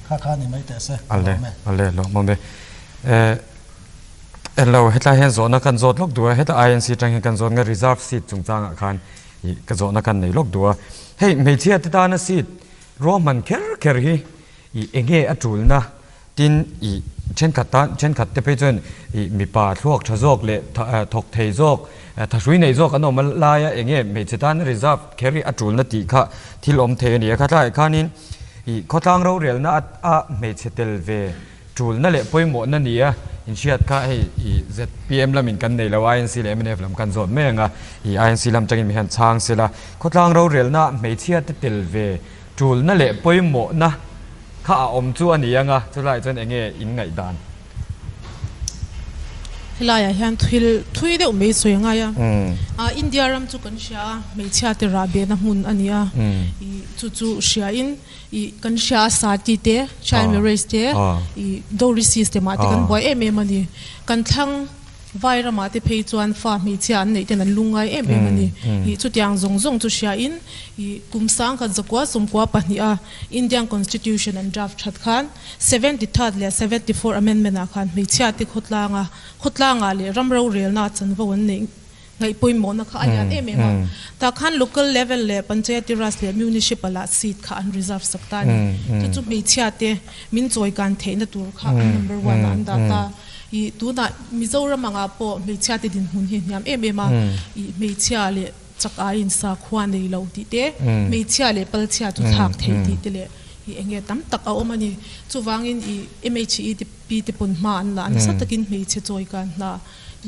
Kha kha ni mai teh se, ka lawm e. Ale, lawm awm e. Englo, hetlai hian zawhna kan zawt lawk duh a, heta INC atang hian kan zawt nge reserve seat chungchangah khan ih ka zawhna kan nei lawk duh a. Hei hmeichhia te tana seat ruahman kher kher hi ih enge a tulna tin ih thenkhat tan thenkhat te phei chuan ih mipa thluak tha zawk leh thawk thei zawk thahrui nei zawk an awm laia enge hmeichhe tana reserve kher hi a tulna tih kha thil awm thei a ni a. Khatlaiah khanin Ih, khawtlang rorelna a a hmeichhe tel ve tulna leh pawimawhna ni a inhriat kha hei ih zpm lamin kan nei lo INC leh mnf lam kan zawt mai ang a, ih INC lam tangin mi hian chhang sela khawtlang rorelna hmeichhia te tel ve tulna leh pawimawhna kha a awm chu a ni ang a, chulaiah chuan eng nge in ngaihdan? Helaiah hian thil thui deuh mai sawi a ngai a. India ram chu kan hria a, hmeichhia te rah behna hmun a ni a. Ih chu chu hriain ih kan hria a sati te, child marriage te, ih dowry system ah te kan buai em em a ni. Kan thlang Vai ramah te phei chuan fa hmeichhia an neih ten an lungngai em em a ni. Ih chutiang zawng zawng chu hriain ih kum sangkhat zakua sawmkua pahniha Indian Constitution an draft that khan 73rd leh 74 Amendment ah khan hmeichhia te khawtlanga khawtlangah leh ram rorelna chanvo an neih ngaih pawimawhna kha a lian em em a. Tah khan local level leh Panchayati Raj leh Municipal ah seat kha an reserve sak ta a ni. Chu chu hmeichhia te min chawikan theihna tur kha an number one ah an dah ta. Ih tunah Mizoram angah pawh hmeichhia te dinhmun hi a hniam em em a. Ih hmeichhia leh chak aiin sakhua nei lo tih te, hmeichhia leh palchhia chu thlak theih tih te leh ih eng nge tam tak a awm a ni. Chuvangin ih MHEP te pawn hma an la a, nasa takin hmeichhe chawikan hna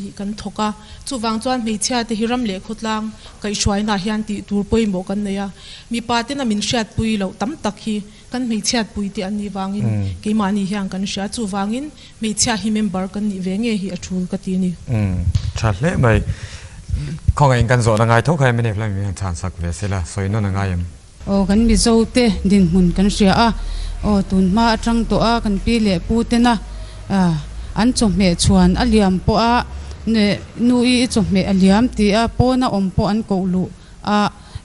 ih kan thawk a. Chuvang chuan hmeichhia te hi ram leh khawtlang kaihhruainaah hian tih tur pawimawh kan nei a. Mipa tena min hriatpui loh tam tak hi kan hmeichhiatpui te an nih vangin keimahni hian kan hria. Chuvangin Hmeichhia hi member kan nih ve nge hi a tul ka ti a ni. Umm tha hle mai. Khawngaihin kan zawhna ngai tho kha mnf lam hian chhan sak ve sela sawi nawn a ngai em? Aw kan Mizo te dinhmun kan hria a, aw tun hma atang tawh a kan pi leh pu tena an chawhmeh chhuan a liam pawh a nu i i chawhmeh a liam tih a pawna awm pawh an koh luh a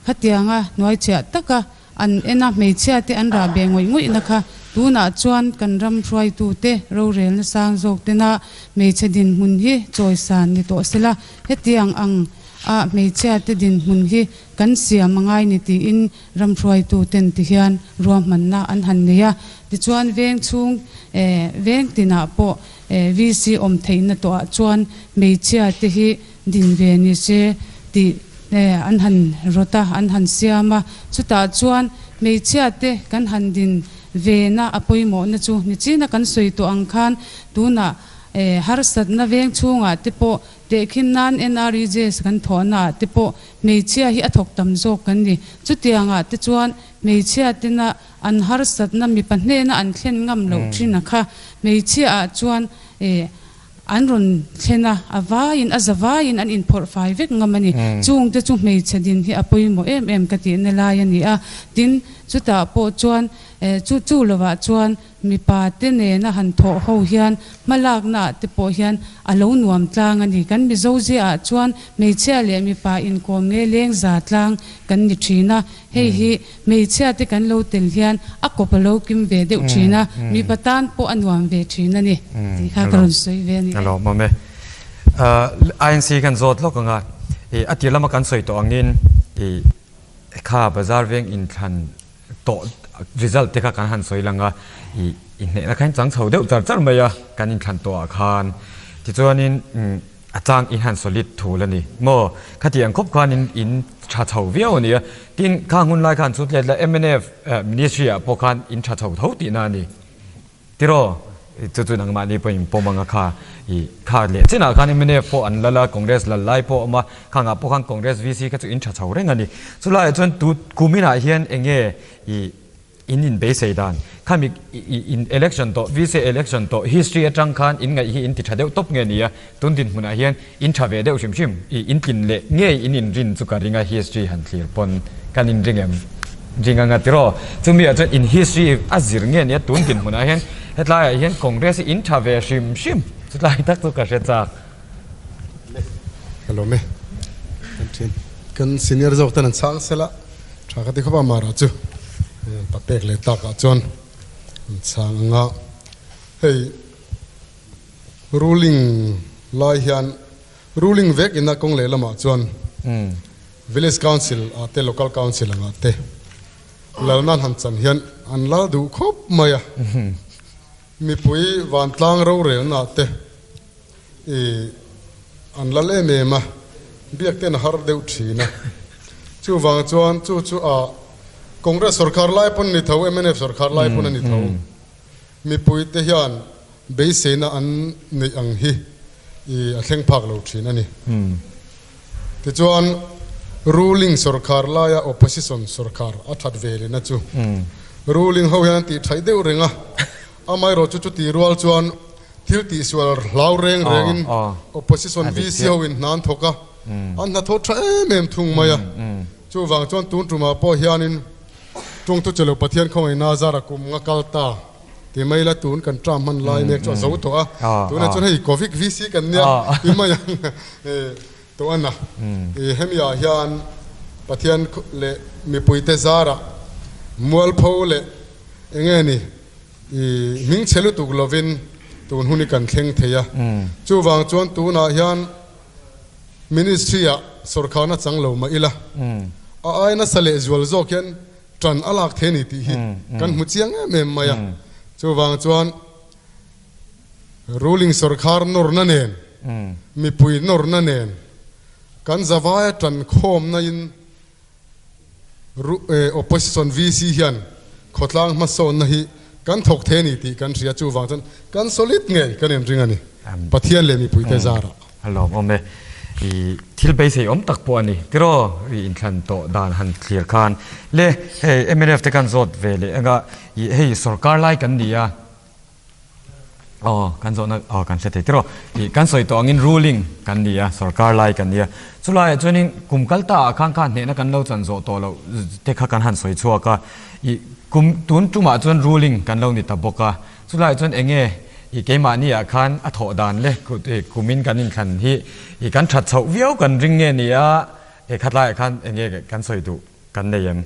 khatianga hnuai chhiah taka An en a, hmeichhia te an rah beh ngawih ngawih na kha tunah chuan kan ram hruaitu te rorelna sang zawk tena hmeichhe dinhmun hi chawisan ni tawh sela, hetiang ang a hmeichhia te dinhmun hi kan siam a ngai ni tiin ram hruaitu ten ti hian ruahmanna an han nei a. Tichuan veng chhung veng tinah pawh VC awm theihna tawhah chuan hmeichhia te hi din ve ni se tih an han rawt a, an han siam a. Chutah chuan hmeichhia te kan han din vena a pawimawhna chu nichina kan sawi tawh ang khan tunah harsatna veng chhungah te pawh tehkhin nan NREJS kan thawhna ah te pawh hmeichhia hi a thawk tam zawk kan ni. Chutiangah te chuan hmeichhia tena an harsatna mipa hnena an thlen ngam loh thin a kha hmeichhia ah chuan An rawn thlen a, a vaiin, a za vaiin an inphawrh fai vek ngam a ni. Chungte chu hmeichhe din hi a pawimawh em em ka tihna lai a ni a. Tin, chutah pawh chuan chu chu lovah chuan mipa te nena han thawh ho hian hmalakna ah te pawh hian a lo nuam tlang a ni. Kan Mizo ziaah chuan hmeichhia leh mipa inkawm nge leng za tlang kan ni thin a. Hei hi hmeichhia te kan lo tel hian a kawp a lo kim ve deuh thin a, mipa tan pawh a nuam ve thin a ni tih kha ka rawn sawi ve a ni. A lawmawm e. INC kan zawt lawk ang a, a tir lama kan sawi tawh angin kha bazar veng inthlan tawh result te kha kan han sawi lang a, i hnehna kha in chang chho deuh char char mai a kan inthlan tawhah khan. Tichuanin A chang in han solid thul a ni maw? Khati ang khawp khan in in tha chho viau a ni a. Tin, khang hun lai khan chu tlet la mnf ministry ah pawh khan in tha chho tho tihna a ni. Tiraw? Chu chu nangmahni pawh in pawm ang a kha i kha leh chinah khan mnf pawh an lal a, Congress lal lai pawh a awm a, khangah pawh khan Congress VC kha chu in tha chho reng a ni. Chulaiah chuan tu kuminah hian eng nge i In in beisei dan khami in election tawh VC election tawh history atang khan in ngaih hi in ti tha deuh tawp nge nia tun dinhmunah hian in tha ve deuh hrim hrim i in tlin leh ngei in in rin chu ka ring a history han thlir pawn kan in ring em ring anga tiraw chumi ah chuan in history a zir nge nia tun dinhmunah hian hetlai ah hian Congress hi in tha ve hrim hrim chutlai tak chu ka hre chak. Ka lawm e. Kan thian kan senior zawk ten an chhang sela tha ka ti khawp a mara chu pa pek leh tak ah chuan an chhang anga hei ruling lai hian ruling vek ina kawng leh lamah chuan village council ah te local council angah te lalna han chan hian an lal duh khawp mai a mipui vantlang rorelna te I an lal em em a, biak ten a har deuh thin a. Chuvang chuan chu chu a Congress sorkar lai pawn a ni tho, mnf sorkar lai pawn a ni tho. Mipui te hian beiseina an neih ang hi i a thleng phak lo thin a ni. Tichuan ruling sorkar laia opposition sorkar a that ve lehna chu ruling ho hian an tih thaih deuh reng a, amaherawhchu chuti rual chuan. Thil tihsual hlau reng rengin opposition VC ho in hna an thawk a, an hnathawh tha em em thung mai a. Chuvang chuan tun tumah pawh hianin tawngtu che lo Pathian khawngaihna zara kum nga kal ta ti mai la tun kan term hman lai mek chu a zo tawh a. Tunah chuan hei Covid VC kan nia ti mai ang tawh a na. Hemi ah hian Pathian leh mipuite zarah mualpho leh enge ni I hmingchhe lutuk lovin tun hun hi kan thleng thei a. Chuvang chuan tunah hian Ministry-ah sawrkharna chang lo mah ila, a ai nasa leh zual zawk hian tan a lak thei a ni tih hi kan hmu chiang em em mai a. Chuvang chuan ruling sawrkhar nawrna nen, mipui nawrna nen kan zavaia tan khawmna in Opposition VC hian khawtlang hmasawnna hi kan thawk thei a ni tih kan hria, chuvang chuan kan solid ngei kan inring a ni, Pathian leh mipuite zarah. A lawmawm e. I thil beisei awm tak pawh a ni. Tiraw i inthlan tawh dan han thlir khan le hei mnf te kan zawt ve leh anga i hei sorkar lai kan ni a. Aw, kan zawhna aw kan hre thei tiraw. Ih kan sawi tawh angin ruling kan ni a, sorkar lai kan ni a. Chulaiah chuanin kum kal ta ah khan kha hnehna kan lo chan zawh tawh loh te kha kan han sawi chhuak a. Ih kum tun tumah chuan ruling kan lo ni ta bawk a. Chulaiah chuan eng nge ih keimahni ah khan a thawh dan le kumin kan inthlan hi ih kan that chhoh viau kan ring nge ni a, he khatlaiah khan eng nge kan sawi duh Kan nei em?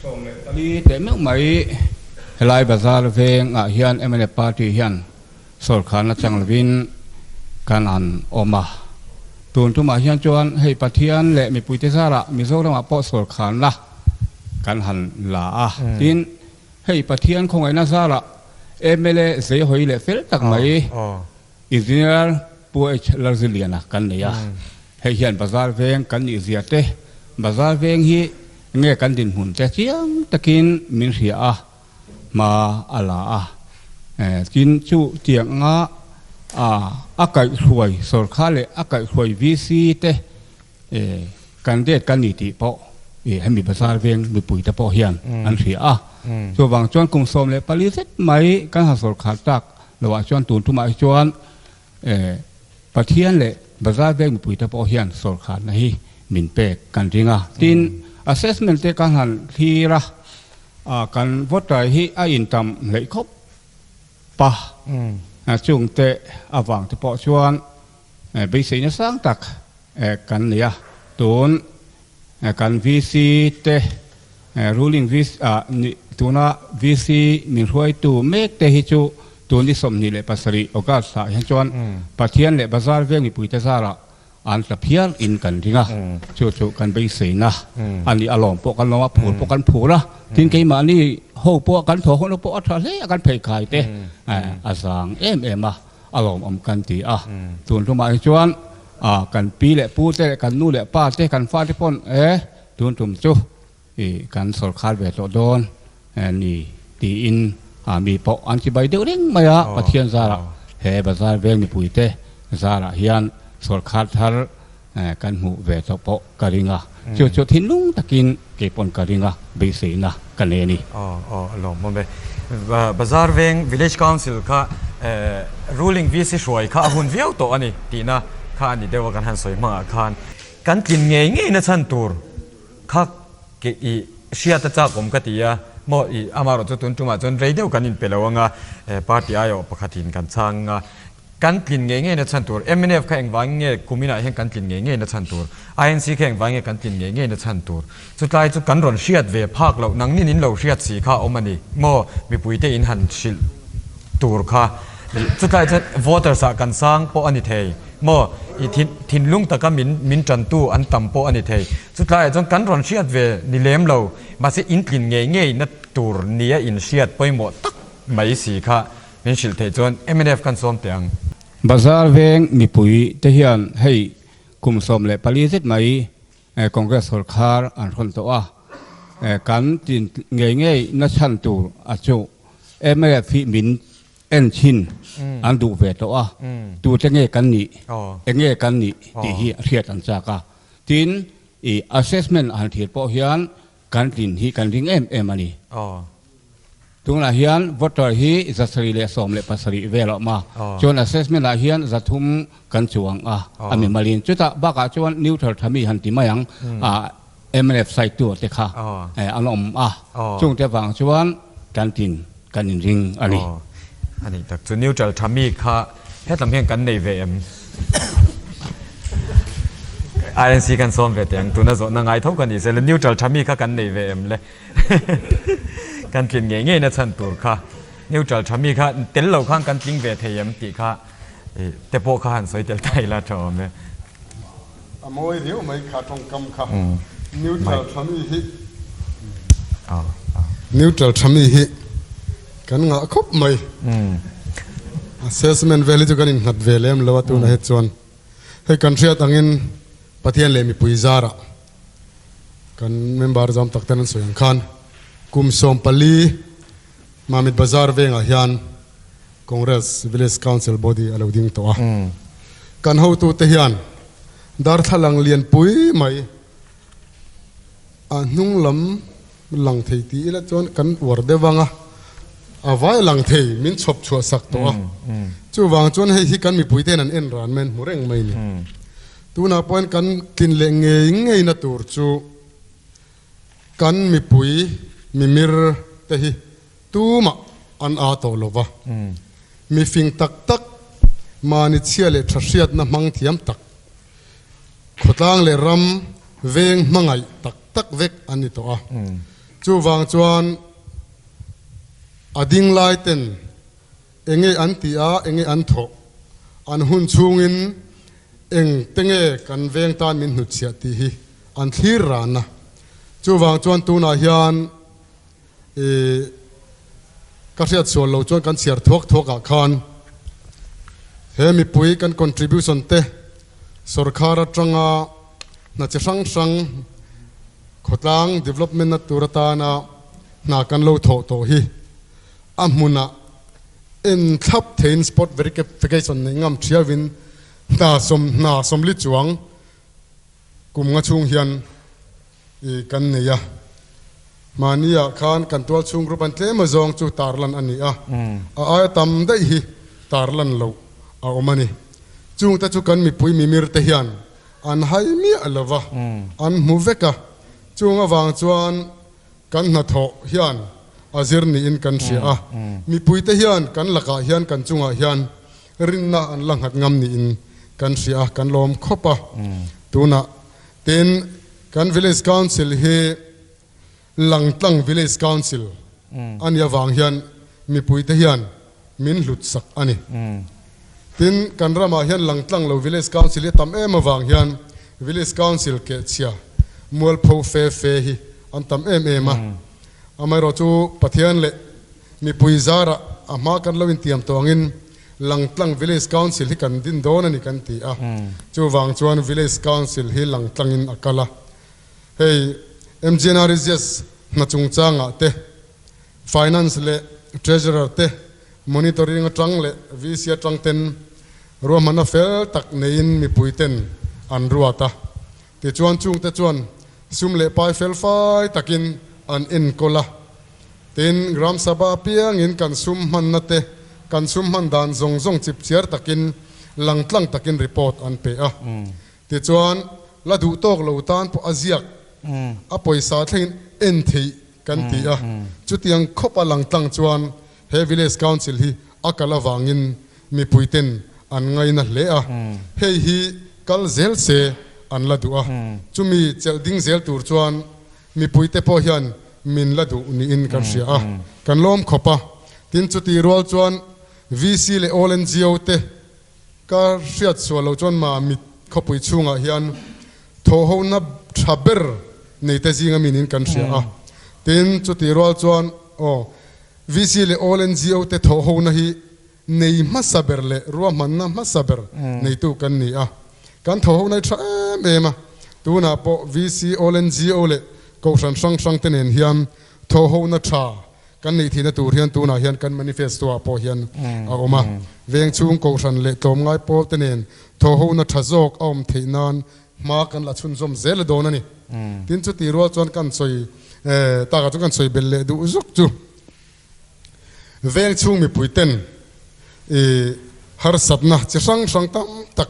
14 teh meuh mai helai bazar veng ah hian mla party hian sawrkharna chang lovin kan han awm a. Tun tumah hian chuan hei Pathian leh mipuite zarah Mizoramah pawh sawrkharna kan han la a. Tin, hei Pathian khawngaihna zarah mla zeihawi leh fel tak mai Engineer Pu H Lalziliana kan nei a. Hei hian bazar veng kan nih zia te, bazar veng hi nge kan dinhmun te chiang takin min hria a, hma a la a. Tin, chu tiang anga a kaihhruai sawrkha leh a kaihhruai VC te candidate kan ni tih pawh hemi bazar veng mipui te pawh hian an hria a. Chuvang chuan kum 14 zet mai kan han sawrkhar tak lohah chuan tun tumah hi chuan Pathian leh bazar veng mipuite pawh hian sawrkharna hi min pek kan ring a. Tin, assessment te kan han thlir a, kan voter hi a intam hleih khawp a, chungte avang te pawh chuan beiseina sang tak kan nei a. Tun kan VC te, ruling VC, tuna VC min hruaitu mek te hi chu tun ni 27 August ah hian chuan Pathian leh bazar veng mipuite zarah an tla phiar in kan ring a, chu chu kan beiseina a ni. A lawm pawh kan lawm a, phur pawh kan phur a, tin keimahni ho pawh kan thaw hawna pawh a tha hle a, kan pheikhai te a zang em em a. A lawmawm kan ti a, tun tumah hi chuan kan pi leh pu te leh kan nu leh pa te kan fate pawn e tun tum chu i kan sawrkhar ve tawh dawn ni tiin mi pawh an ti bai deuh reng mai a, Pathian zarah he bazar veng mipui te zarah hian sawrkhar thar kan hmuh ve tawh pawh ka ring a, chu chu thinlung takin kei pawn ka ring a, beiseina ka nei a ni. Aw aw a lawmawm e. Bazar veng Village Council kha ruling VC hruai kha a hun viau tawh a ni tihna kha a ni deuh a kan han sawi hmangah khan kan tlin ngei ngei na chhan tur kha ke i hriat a chak awm ka ti a, maw i amaherawh chu tun tumah chuan rei deuh kan inpe lo anga party aiawh pakhatin kan chhang a. Kan tlin ngei ngei na chhan tur, mnf kha engvangin nge kuminah hian kan tlin ngei ngei na chhan tur, INC kha engvangin nge kan tlin ngei ngei na chhan tur, chutlai chu kan rawn hriat ve phak loh, nangnin in lo hriat si kha a awm a ni maw, mipuite in han hrilh tur kha, chutlai chuan voters ah kan sang pawh a ni thei maw, i thinlung taka min min tantu an tam pawh a ni thei, chutlaiah chuan kan rawn hriat ve ni lem lo, mahse in tlin ngei ngei na tur nia in hriat pawimawh tak mai si kha. Min hrilh theih chuan mnf kan sawm teh ang. Bazar veng mipui te hian hei kum 14 zet mai Congress sawrkhar an hrawn tawh a, kan tin ngei ngei na chhan tur a chu mnf hi min en chhin an duh ve tawh a, tute nge kan nih, enge kan nih tih hi a hriat an chak a. Tin, i assessment han thlir pawh hian kan tlin hi kan ring em em a ni. Tunah hian voter hi 717 vel a awm a, chuan assessment ah hian 300 kan chuang a, a mimalin. Chutah bakah chuan neutral tha mi han ti mai ang, mnf side tu te kha an awm a, chungte vang chuan kan tin kan inring a ni. A nih tak chu neutral tha mi kha hetlam hian kan nei ve em? INC kan sawm ve teh ang, tuna zawhna ngai tho ka ni se le neutral tha mi kha kan nei ve em le? Kan tlin ngei ngei na chhan tur kha neutral tha mi kha tel lo khan kan tling ve thei em tih kha te pawh kha han sawi tel ta ila tha awm e. A mawi riau mai kha tawngkam kha neutral tha mi hi neutral tha mi hi kan ngah khawp mai. Assessment vel hi chu kan innghat ve lem lo a tunah hi chuan hei kan hriat angin Pathian leh mipui zarah Kan member zam tak ten an sawi ang khan kum 14 Mamit Bazar vengah hian Congress Village Council body a lo ding tawh a. Kan hotute hian darthlalang lianpui mai a hnung lam lang thei ti ila chuan kan uar deuh vang a, a vai lang thei min chhawp chhuah sak tawh a. Chuvang chuan hei hi kan mipui ten an en ran mai an hmu reng mai a ni. Tunah pawhin kan tlin leh ngei ngeina tur chu kan mipui mimir te hi tumah an aa tawh lo va. Mi fing tak tak, mahni chhia leh tha hriatna hmang thiam tak, khawtlang leh ram veng hmangaih tak tak vek an ni tawh a. Chuvang chuan a ding lai ten Enge an tih a, enge an thawh? An hun chhungin eng te nge kan veng tan min hnutchhiah tih hi an thlir ran a. Chuvang chuan tunah hian i ka hriat sual lo chuan kan chhiar thuak thuak ah khan he mipui kan contribution te sorkar atanga hna chi hrang hrang khawtlang development na tur atana hna kan lo thawh tawh hi A hmunah en thlap theiin spot verification neih ngam thiauin hna hna sawmli chuang kum nga chhung hian i kan nei a. Mahniah khan kan tual chhung group an tlem azawng chu tarlan a ni a, a aia tam daih hi tarlan loh a awm a ni. Chungte chu kan mipui mimir te hian an hai miah lo va, an hmu vek a. Chung avang chuan Kan hnathawh hian a zir niin kan hria a, mipuite hian kan lakah hian kan chungah hian rinna an la nghat ngam niin kan hria a, kan lawm khawp a. Tunah tin kan Village Council hi Langtlang Village Council a nih avang hian mipuite hian min hlut sak a ni. Tin, kan ramah hian Langtlang lo Village Council hi a tam em avang hian Village Council kehchhia mualpho fe fe hi an tam em em a. Amaherawhchu Pathian leh mipui zarah a hma kan lo intiam tawh angin Langtlang Village Council hi kan din dawn a ni kan ti a. Chuvang chuan Village Council hi Langtlangin a kal a. Hei MGNREGS hna chungchangah te, Finance leh Treasurer te monitoring atang leh VC atang ten ruahmanna fel tak neiin mipui ten an ruat a. Tichuan chungte chuan sum leh pai fel fai takin an enkawl a. Tin, Gram Sabha apiangin kan sum hmanna te, kan sum hman dan zawng zawng chipchiar takin langtlang takin report an pe a. Tichuan, la duh tawk lo tan pawh a ziak a pawisa thlengin en theih kan ti a, chutiang khawp a langtlang chuan he Village Council hi a kal avangin mipuiten an ngaina hle a, hei hi kal zel se an la duh a, chumi chelh ding zel tur chuan mipuite pawh hian min la duh niin kan hria a, kan lawm khawp a, tin chuti rual chuan VC leh All NGO te Ka hriat sual lo chuan Mamit khawpui chhungah hian thawhhona tha ber neite zinga min in kan hria a. Tin, chutih rual chuan aw VC leh All NGO te thawhhona hi nei hmasa ber leh ruahmanna hmasa ber neitu kan ni a. Kan thawhhona hi tha em em a. Tunah pawh VC, All NGO leh Kohhran hrang hrang te nen hian thawhhona tha Kan neih thihna tur hian tunah hian kan manifesto ah pawh hian a awm a. Veng chhung kohhran leh tlawmngai pawl te nen thawhhona tha zawk a awm theih nan hma kan la chhunzawm zel a dawn a ni. Tin chutih rual chuan kan sawi takah chuan kan sawi belh leh duh zuk chu. Veng chhung mipui ten i harsatna chi hrang hrang tam tak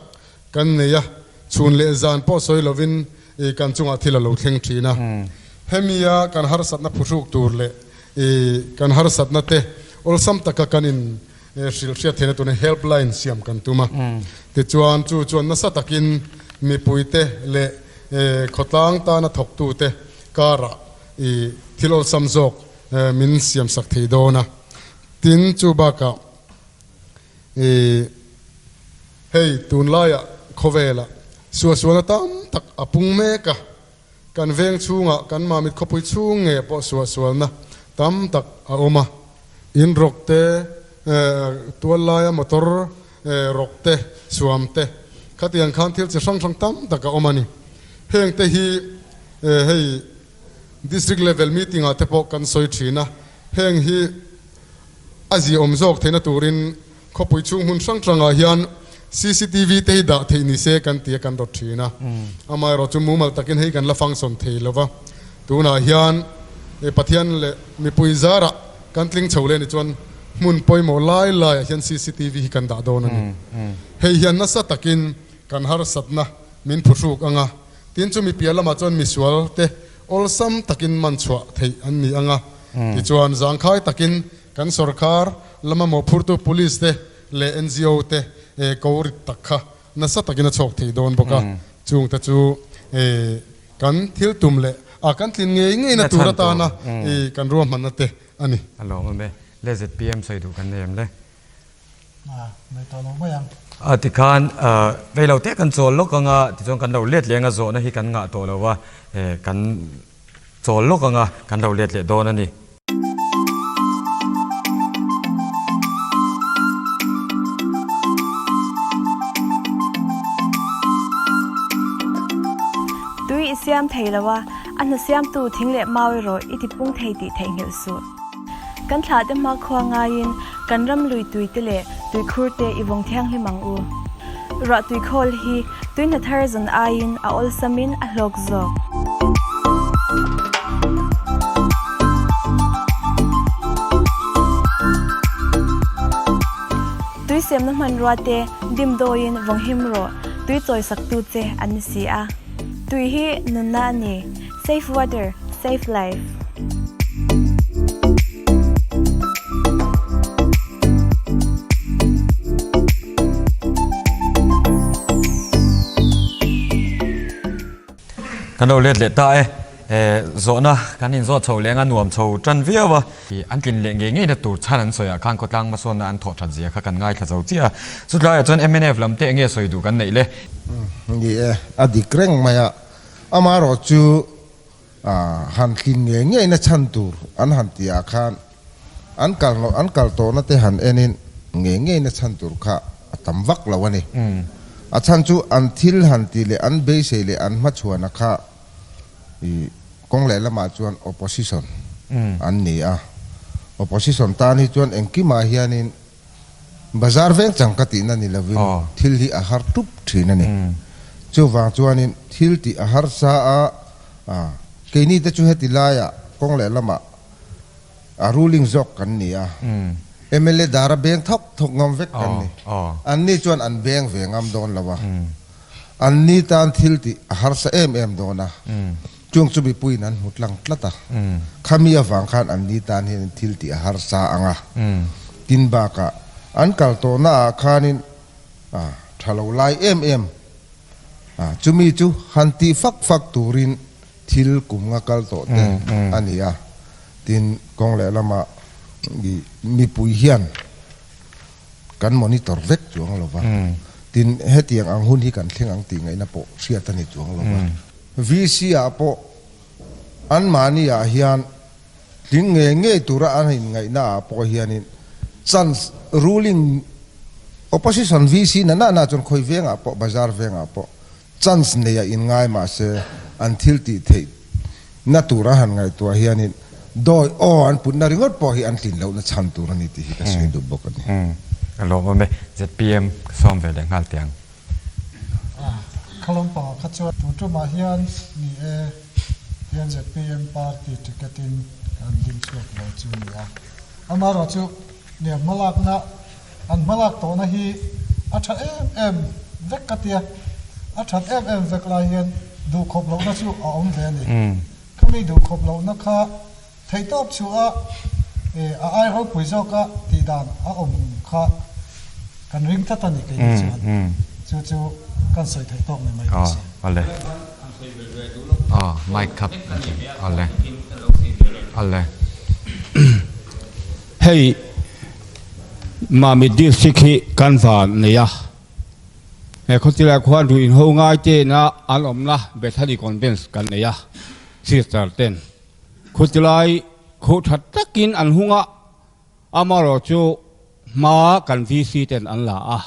kan nei a, chhun leh zan pawh sawi lovin i kan chungah thil a lo thleng thin a. Hemia kan harsatna phuhruk tur leh i kan harsatna te awlsam taka kan in hrilh hriat theihna tuna helpline siam kan tum a. Tichuan chu chuan nasa takin mipuite leh khawtlang tana thawktute karah i thil awlsam zawk min siamsak thei dawn a. Tin, chu bakah i hei tunlaiah khawvelah suahsualna tam tak a pung mek a. Kan veng chhungah kan Mamit khawpui chhung nge pawh suahsualna tam tak a awm a, in rawk te, tual laia motor rawk te, suam te, khatiang khan thil chi hrang hrang tam tak a awm a ni. Heng te hi hei District level meeting ah te pawh kan sawi thin a, heng hi a ziaawm zawk theihna turin Khawpui chhung hmun hrang hrangah hian cctv te hi dah theih ni se kan ti a kan rawt thin a. Amaherawh chu mumal takin hei kan la function thei lo va. Tunah hian Pathian leh mipui zarah kan tling chho leh ni chuan hmun pawimawh lai laiah hian cctv hi kan dah dawn a ni. Hei hian nasa takin kan harsatna min phuhruk ang a. Tin chu mipiah lamah chuan misual te awlsam takin man chhuah theih an ni ang a. Tichuan zangkhai takin Kan sorkar lama mawhphurtu Police te leh NGO te ko rit tak kha nasa takin a chhawk thei dawn bawk a, chung te chu kan thil tum leh a kan tlin ngei ngei na tur atana kan ruahmanna te a ni. A lawm awm e. Le zpm sawi duh kan nei em le? Nei tawh lo mai ang. A tikhan rei lo te kan chawl lawk anga tichuan kan lo let leh anga zawhna hi kan ngah tawh lo a, kan chawl lawk anga kan lo let leh dawn a ni. Tui i siam thei lo a, a hna siamtu thing leh mau erawh i tipung thei tih theihnghilh suh. Kan thlah te hma khua ngaiin kan ram lui tui te leh tuikhur te i vawng thianghlim ang u. Ruah tui khawl hi tui hna thar zawn aiin a awlsamin a hlawk zawk. Tui semna hmanrua te dimdawiin vawnghim rawh, tui chawisaktu che an ni si a. Tui hi nunna a ni. Safe water, safe life. Kan lo let leh ta e. Zawhna kan inzawt chho leng a nuam chho tan viau a. An tlin leh ngei ngei na tur chhan an sawi ah khan khawtlang hmasawnna an thawh that zia kha kan ngaithla zo chiah a. Chutlaiah chuan mnf lam te enge sawi duh kan neih le? Ni e, a dik reng mai a. Amaherawh chu han tlin ngei ngei na chhan tur an han tih ah khan an kal an kal tawhna te han en in ngei ngei na chhan tur kha a tam vak lo a ni. A chhan chu an thil han tih leh an beisei leh an hmachhuana kha i kawng leh lamah chuan opposition an ni a. Opposition tan hi chuan engkimah hianin Bazar veng chang ka tihna ni lovin thil hi a har tup thin a ni. Chuvang chuanin thil tih a harsa a, keini te chu heti laiah kawng leh lamah a ruling zawk kan ni a, mla dara beng thawk thawk ngam vek kan ni. Anni chuan an beng ve ngam dawn lo a, anni tan thil tih a harsa em em dawn a. Chung chu mipuiin an hmu tlang tlat a, khami avang khan anni tan hian thil tih a harsa ang a. Tin bakah an kal tawhna ah khanin tha lo lai em em a, chumi chu han tih fak fak turin thil kum nga kal tawh te a ni a. Tin, kawng lehlamah mipui hian kan monitor vek chuang lo va, tin hetiang ang hun hi kan thleng ang tih ngaihna pawh hriat a ni chuang lo va. VC ah pawh anmahni ah hian tling ngei ngei tura an inngaihna ah pawh hianin chance ruling opposition VC na na na chuan khawi vengah pawh bazar vengah pawh chance nei a inngai mahse an thil tih theih na tura han ngaihtuah hianin dawi aw an putna ringawt pawh hi an tlin lohna chhan tur a ni tih hi ka sawi duh bawk a ni. Ka lawm awm e. Zpm ka sawm ve leh nghal teh ang. Kha lampangah kha chuan tun tumah hian ni e hian zpm party ticket in kan ding chhuak lo chu ni a. Amaherawhchu. Nia hmalakna an hmalak tawhna hi a tha em em vek ka tia, a that em em vek lai hian duhkhawp lohna chu a awm ve a ni. Khami duhkhawp lohna kha theihtawp chhuah a a ai ropui zawka tih dan a awm kha kan ring tlat a ni kei ni chuan chu chu kan sawi theih tawk ni mai ka si. Awle. Aw mic kha awle. Awle. Hei Mamit District hi kan van nei a, he khawtilai khuan ruih inho ngai tena an awmna Bethany Convent kan nei a, Sister ten khawtilai khuh tha takin an hung a, amarawh chu hma kan VC ten an la a,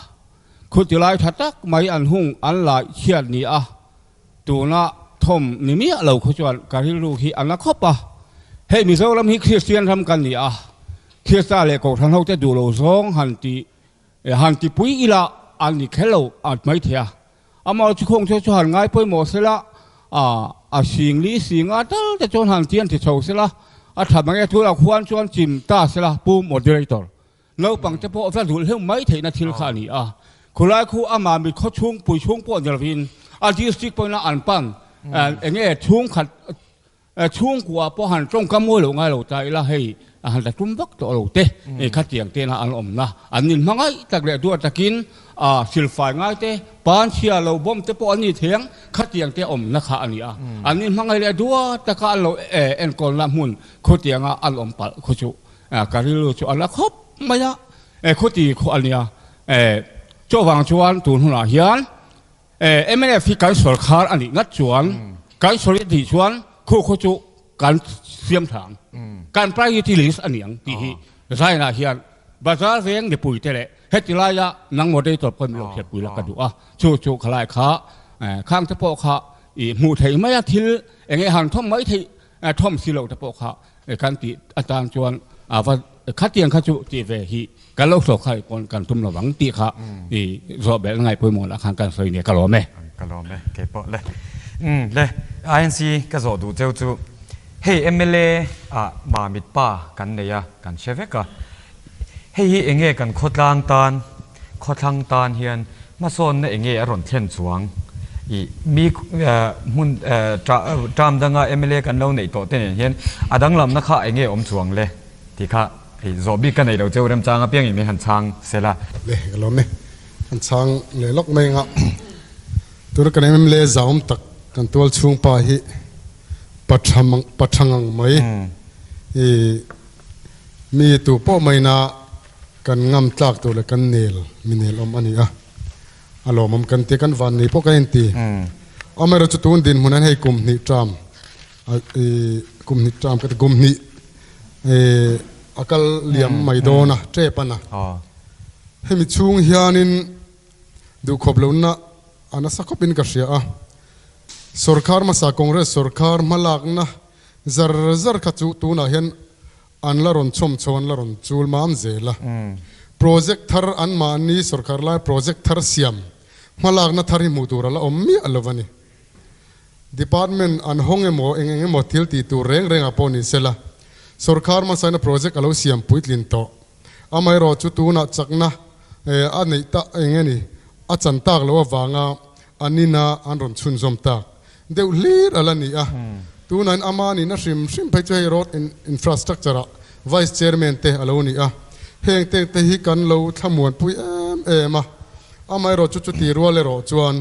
khawtilai tha tak mai an hung an la chhiat ni a, Tuna thawm ni miah lo khaw chuan ka rilru hi a na khawp a, hei Mizoram hi Kristian ram kan ni a, Krista leh Kohhran hote duh lo zawng han ti han ti pui ila an ni kher lo at mai thei a, amah chu khawng chu chu han ngai pawimawh sela a a sing li sing a tal te chuan han ti an ti chho sela a tha mange tunah khuan chuan chim ta sela Pu Moderator Naupang te pawh va dul hleuh mai theihna thil kha a ni a, khulai khu ama mit khaw chhung pui chhung pawh ni lovin a district pawhin an pan eng nge chhungkhat chhungkua pawh han tawngkam ngawi loh ngai lo ta ila hei a han la tum vak tawh lo te khatiang tena an awmna an inhmangaih tak leh duat takin a silfai ngai te panchhia lo bawm te pawh an ni thei ang khatiang te awmna kha a ni a, an inhmangaih leh duat taka an lo enkawlna hmun khutianga an awm palh khu chu Ka rilru chu a la khawp mai a, khuti khaw a nia. Chuvang chuan tun hunah hian mnf hi kan sawrkhar a nih ngat chuan kan sawi a tih chuan khu khaw chu kan siam tha ang, kan priority list a ni ang tih hi Zainah hian bazar veng mipui te leh heti laia nang moderator pawh min lo hriatpui la ka duh a, chu chu khalai kha khang te pawh kha i hmuh theih mai a thil eng nge han thawm mai theih thawm si lo te pawh kha Kan tih atan chuan a va khatiang kha chu tih ve hi kan lo hlawk kha pawn kan tum lovang tih kha i zawh belh ngai pawimawh lah khan kan sawi nia ka lawm e. Ka lawm e kei pawh le. Umm le INC ka zawh duh cheu chu hei mla ah Mamit pa kan nei a kan hre vek a hei hi enge kan khawtlang tan Khawthlang tan hian hmasawnna enge a rawn thlen chuang? I mi hmun term danga mla kan lo neih tawh te nen hian a danglamna kha enge awm chuang le? Tih kha hei zawh bik ka nei lo cheu remchang apiangin min han chhang sela. Le ka lawm e, kan chhang leh lawk mai anga tuna kan mla zauam tak kan tual chhung pa hi pathang ang mai i mi tu pawh maina Kan ngam tlak tur leh kan nel mi nel awm a ni a, a lawmawm kan ti a, kan van nei pawh kan inti. Amaherawhchu chu tun dinhmun hian hei kum hnih term kum hnih term ka ti kum hnih a kal liam mai dawn a, tep a na. Hemi chhung hianin duhkhawp lohna a nasa khawpin ka hria a, sorkar hmasa Congress sorkar hmalakna zar zar kha chu tunah hian An la rawn chhawm chho, an la rawn chul mam zel a. Project thar an mahni sorkar lai project thar siam hmalakna thar hi hmuh tur a la awm miah lo a ni. Department an hawng emaw eng eng emaw thil tih tur reng rengah pawh ni sela, sorkar hmasaina project a lo siam puitlin tawh. Amaherawh chu tunah chakna a neih ta eng nge ni a chan tak loh avanga an ina an rawn chhunzawm tak. Deuh hlir a la ni a, tunain ama nihna hrim hrim phei chu hei road infrastructure ah Vice Chairman te a lo ni a, heng teng te hi kan lo thlamuanpui em em a, amaherawh chu chuti rual erawh chuan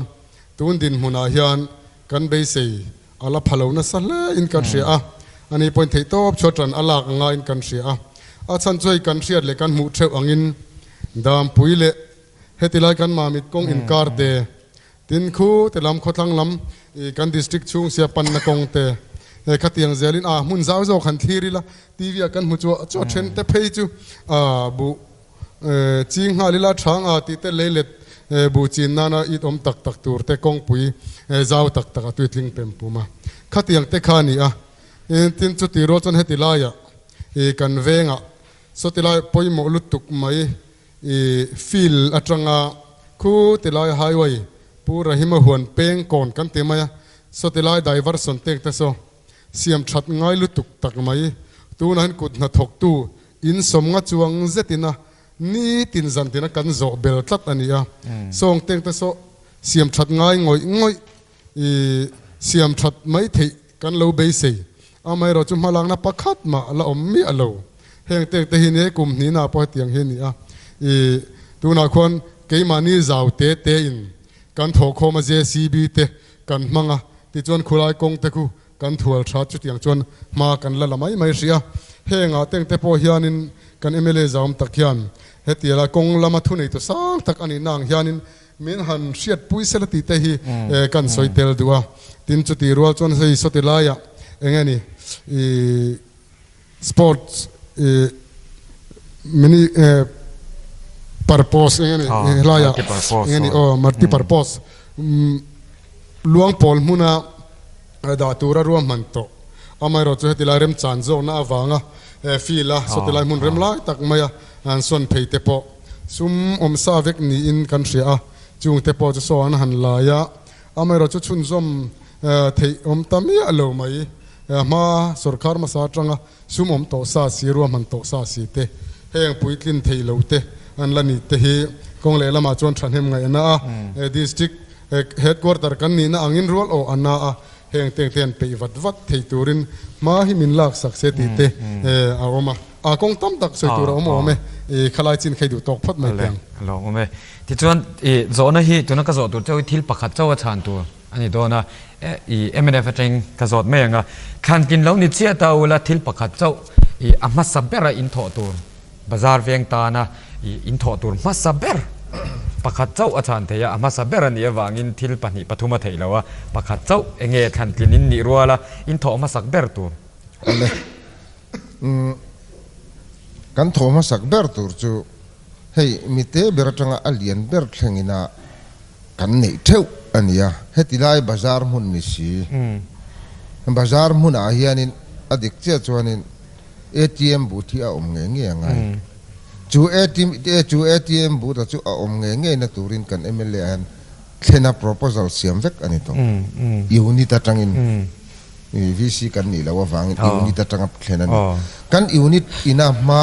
tun dinhmunah hian kan beisei a la pha lo nasa hle in kan hria a, ani pawhin theihtawp chhuat ran a lak angaiin kan hria a, a chhan chu hei kan hriat leh kan hmuh theuh angin Dampui leh hetilai kan Mamit kawng inkar te Tin khu te lam khawthlang lam i kan district chhung sia panna kawng te he khatiang zelin a hmun zau zawk han thlir ila TV ah kan hmu chu chu a then te phei chu a buh ching nghal ila thang a tih te leilet buh chin nana it awm tak tak tur te kawngpui zau tak tak a tuitling pem pum a khatiang te kha a ni a tin chuti rual chuan heti laiah i kan vengah sawti lai pawimawh lutuk mai I field atanga khu tilai highway Pu Rahima huan peng kawn kan ti mai a, saw tilai diversion tek te saw siam that ngai lutuk tak mai. Tunah hian kut hnathawktu in sawmnga chuang zetin a nitin zantin a kan zawh bel tlat a ni a. Sawng teng te saw siam that ngai ngawih ngawih i siam that mai theih kan lo beisei. Amaherawh chu hmalakna pakhat mah la awm miah lo. Heng teng te hi ni kum hnihna pawh hetiang hi a ni a. I tunah khuan keimahni zau te te in kan thawhkhawm a JCB te kan hmang a, tichuan khulai kawng te khu kan thual tha chutiang chuan hma kan la la mai mai hrih a. Hengah teng te pawh hianin kan mla zaum tak hian hetiala kawng lama thuneitu sang tak a nihna ang hianin min han hriatpui sela tih te hi kan sawi tel duh a. Tin chutih rual chuan hei sawti laiah eng nge ni ih Sports i mini purpose eng nge ni helaiah eng nge ni aw multi purpose luang pawl hmuna dah tura ruahman tawh amaherawh chu heti lai remchan zawkna avanga field a sawti lai hmun rem lai tak maia an sawn phei te pawh sum awmsa vek niin kan hria a chung te pawh chu saw an han lai a amaherawh chu chhunzawm theih awm ta miah lo mai. Hma sorkar hmasa atanga sum awm tawh sa si, ruahman tawh sa si te, heng puitlin thei lo te an la ni te hi kawng lehlamah chuan thahnem ngaihna a, District Headquarter kan nihna angin rual aw a na a, heng teng te an peih vat vat thei turin hma hi min lak sak se tih te a awm a. A kawng tam tak sawi tur a awm awm e, i khalai chin khai duh tawk phawt mai teh ang. A lawm awm e. Tichuan i zawhna hi tuna ka zawh tur chauh hi thil pakhat chauh a chhan tur a ni dawn a, i mnf atangin ka zawt mai ang a, thlantlin lo ni chiah ta ula thil pakhat chauh i a hmasa bera in thawh tur bazar veng tana i in thawh tur hmasa ber pakhat chauh a chhan thei a, a hmasa ber a nih avangin thil pahnih pathum a theih lo a, pakhat chauh enge thlantlin in nih ruala in thawh hmasak ber tur. Awle. Umm kan thawh hmasak ber tur chu hei mite ber atanga a lian ber thlengin a kan neih theuh a ni a, heti lai bazar hmun ni si. Bazar hmunah hianin a dik chiah chuanin ATM booth hi a awm ngei ngei a ngai. Chu ATM chu ATM booth a chu a awm ngei ngei na turin kan mla ah hian thlena proposal siam vek a ni tawh. Unit atangin VC kan nih loh avangin unit atanga thlen a ni. Kan unit ina hma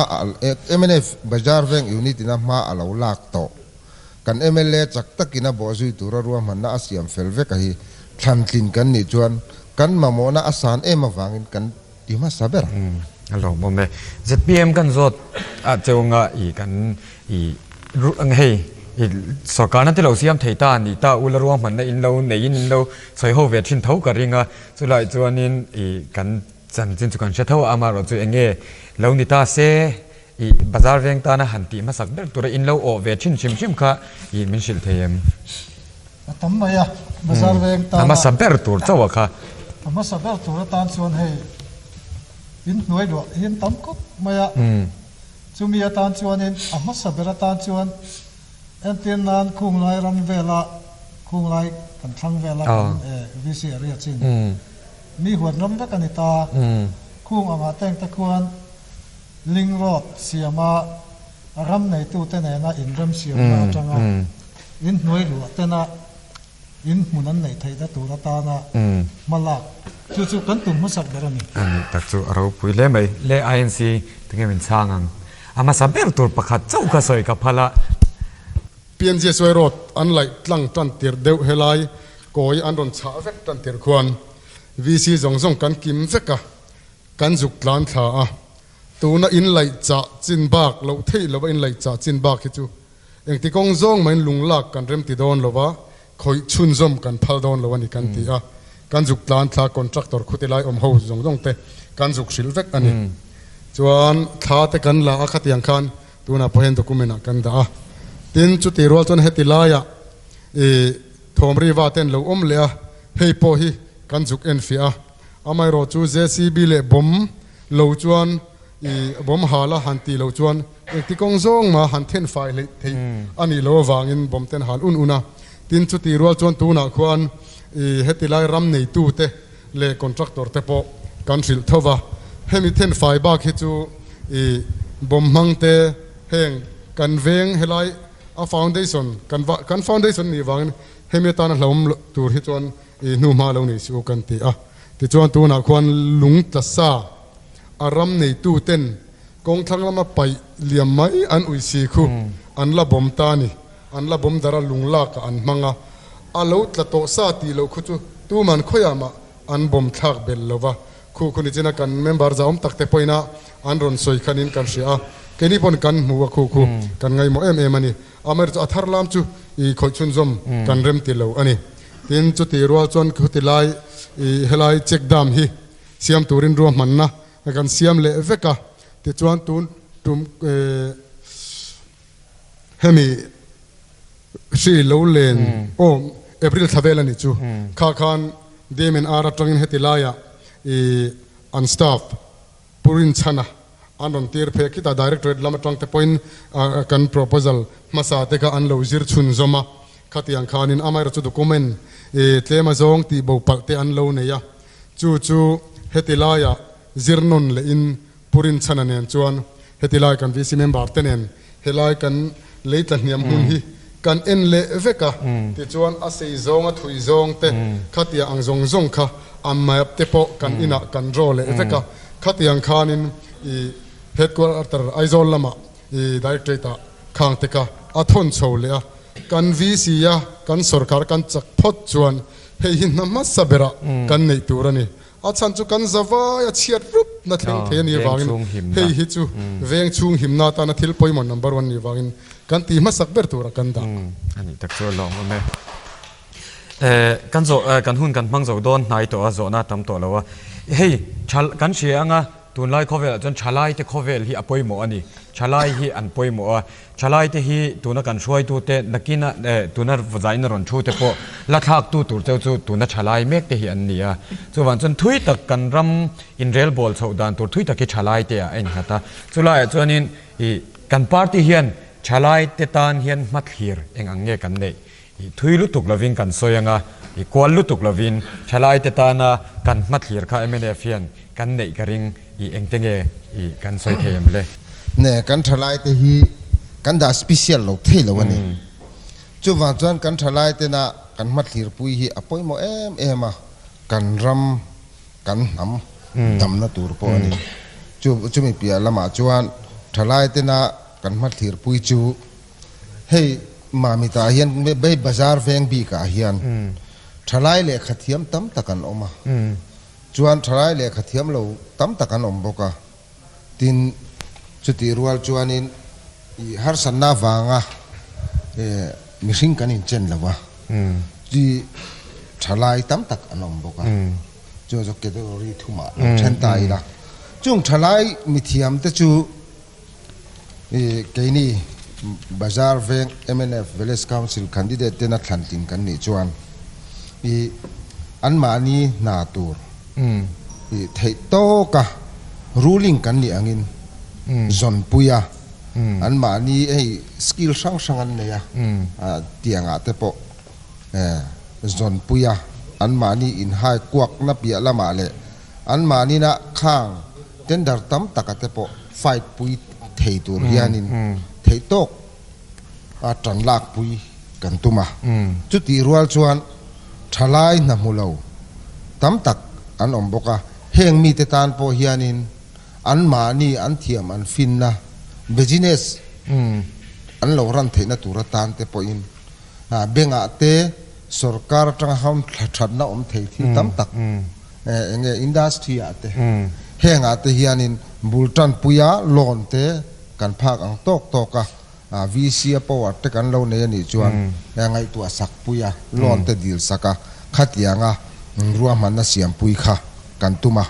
mnf Bazar Veng unit ina hma a lo lak tawh. Kan mla chak takin a bawhzui tura ruahmanna a siam fel vek a hi thlantlin kan nih chuan kan mamawhna a san em avangin kan ti hmasa ber a. A lawmawm e. Zpm kan zawt ah cheu anga i kan i hei i sorkarna te lo siam thei ta a nih ta ula ruahmanna in lo neiin in lo sawi ho ve thin tho ka ring a, chulai chuanin i kan chanchin chu kan hre tho a, amaherawhchu chu enge lo ni ta se I bazar veng tana han tih hmasak ber tura in lo awh ve thin hrim hrim kha i min hrilh thei em? A tam mai a, bazar veng tana. A hmasa ber tur chauh a kha. A hmasa ber tur atan chuan hei in hnuai luah hi an tam khawp mai a, chumi atan chuanin a hmasa ber atan chuan entir nan khunglai ram vela khunglai kan thlang vela kan VC area chin mi huan ram vek a ni ta, khung angah tengte khuan Ling Road siama ram neitute nena inremsiamna atanga inhnuai luah tena inhmun an neih theihna tur atana hma lak chu chu kan tum hmasak ber a ni. A nih tak chu a ropui hle mai. Le INC tinge min chhang ang? A hmasa ber tur pakhat chauh kha sawi ka phal a. PMGSY Road an laih tlang tan tir deuh helai kawi an rawn chhah vek tan tir khuan VC zawng zawng kan kim vek a. Kan zuk tlan thla a, tuna in laih chah chin bak loh theih lova in laih chah chin bak hi chu engti kawng zawng mahin lung lak kan rem ti dawn lova, khawih chhunzawm kan phal dawn lo a ni kan ti a, kan zuk tlan thla contractor khuti lai awm ho zawng zawng te kan zuk hrilh vek a ni. Chuan thla te kan la a khatiang khan tunah pawh hian document ah kan dah a, tin chuti rual chuan heti laiah i thawmri va te an lo awm leh a, hei pawh hi kan zuk enfiah a. Amaherawh chu JCB leh bomb lo chuan i bomb hal a han tih loh chuan engti kawng zawng mah han then fai hleih theih a nih loh avangin bomb ten hal un un a. Tin chutih rual chuan tunah khuan i heti lai ram neitute leh contractor te pawh kan hrilh tho va. Hemi then fai bak hi chu i bomb hmang te heng kan veng helai a foundation kan kan foundation nih vangin hemi atana hlauhawm tur hi chuan I hnu hma lo nei si u kan ti a. Tichuan tunah khuan lung tla sa a ram neitu ten Kawng thlang lama paih liam mai an ui si khu an la bawm ta a ni. An la bawm dar a lung lak ah an hmang a, a lo tla tawh sa tih loh khu chu tuman khawiah mah an bawm thlak belh lo va. Khu khu nichina kan member zahawm tak te pawhin a an rawn sawi khanin kan hria a, keini pawn kan hmu a khu khu kan ngaihmawh em em a ni. Amaherawhchu chu a thar lam chu i khawih chhunzawm kan rem ti lo a ni. Tin, chuti rual chuan khuti lai i helai check dam hi siam turin ruahmanna kan siam leh vek a, tichuan tun tum hemi hri lo len aw April thla vel a nih chu kha khan DMNR atangin heti laiah i an staff Pu Rinchhana an rawn tir phei a, khitah Directorate lam atang te pawhin kan proposal hmasa te kha an lo zir chhunzawm a, khatiang khanin amaherawhchu document tlem azawng tih bo palh te an lo nei a, chu chu heti laiah zir nawn lehin Pu Rinchhana nen chuan heti lai kan VC member te nen helai kan lei tla hniam hmun hi kan en leh vek a, tichuan a sei zawng a thui zawng te khatiang ang zawng zawng kha a map te pawh kan inah kan draw leh vek a, khatiang khanin i headquarter Aizawl lamah i directorate ah khang te kha a thawn chho leh a, kan VC a kan sorkar kan chak phawt chuan hei hi hna hmasa berah kan neih tur a ni. A chhan chu kan zavai a chhiat rup na thleng thei a nih vangin hei hi chu veng chhung himna atana thil pawimawh number one nih vangin kan ti hmasak ber tura kan dah. A nih tak chu a lawm awm e. Kan zawh kan hun kan hmang zo dawn hnai tawh a, zawhna a tam tawh lo a. Hei kan hria anga tunlai khawvelah chuan thalaite khawvel hi a pawimawh a ni. Thalai hi an pawimawh a. Thalaite hi tuna kan hruaitute nakina tuna zaina rawn thu te pawh la thlaktu tur cheu chu tuna thalai mek te hi an ni a. Chuvang chuan thui tak kan ram inrelbawl chhoh dan tur thui tak hi thalaite ah a innghat a. Chulaiah chuanin ih kan party hian thalaite tan hian hmathlir eng ang nge kan neih? Ih thui lutuk lovin kan sawi ang a, ih kual lutuk lovin thalaite tana kan hmathlir kha mnf hian kan neih ka ring. I engte nge i kan sawi thei em le? Ne, kan thalaite hi kan dah special lo thei lo a ni. Chuvang chuan kan thalaitena kan hmathlirpui hi a pawimawh em em a, kan ram, kan hnam damna tur pawh a ni. Chu chumi piah lamah chuan thalaitena kan hmathlirpui chu hei Mamitah hian hei bazar veng bikah hian thalai lehkha thiam tam tak an awm a. Chuan thalai lehkha thiam lo tam tak an awm bawk a, tin chutih rual chuanin i harsatna avanga mihring kan inchen lo a, chi thalai tam tak an awm bawk a, chu chu category thumah lo then ta ila. Chung thalai mithiam te chu i keini Bazar Veng mnf Village Council candidate tena thlan tling kan nih chuan i anmahni hna tur i theih tawka ruling kan nih angin zawnpui a, anmahni hei skill hrang hrang an nei a, tiangah te pawh zawnpui a, anmahni inhai kuakna piah lamah leh anmahnina khang tender tam taka te pawh fight pui thei tur hianin theih tawk a tan lak pui kan tum a. Chutih rual chuan thalai hna hmu lo tam tak an awm bawk a, heng mite tan pawh hianin anmahni an thiam an finna business an lo ran theihna tur atan te pawhin bengah te sorkar atanga ham thatna awm thei thil tam tak eng nge industry ah te heng ah te hianin bul tanpuia loan te kan phak ang tawk tawk a, VC a power te kan lo nei a nih chuan ngaihtuah sak pui a, loan te dil sak a, khatianga ruahmanna siampui kha kan tum a.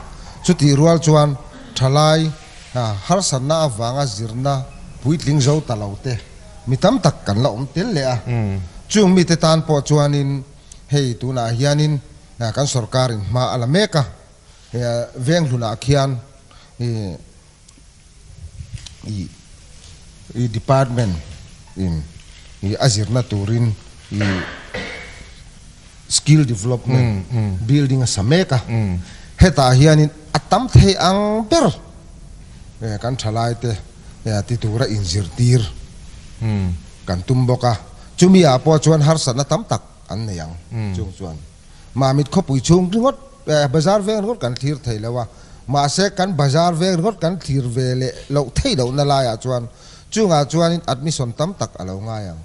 Chutih rual chuan thalai harsatna avanga zirna puitling zo ta lo te mi tam tak kan la awm tel leh a, chung mite tan pawh chuanin hei tunah hianin kan sorkarin hma a la mek a, veng hlunah khian i department in a zirna turin i skill development building a sa mek a, hetah hianin a tam thei ang ber kan thalaite ti tura inzirtir kan tum bawk a, chumi ah pawh chuan harsatna tam tak an nei ang chung chuan. Mamit khawpui chhung ringawt, bazar veng ringawt kan thlir thei lo a, Mahse kan bazar veng ringawt kan thlir ve leh loh theih lohna laiah chuan chungah chuanin admission tam tak a lo ngai ang.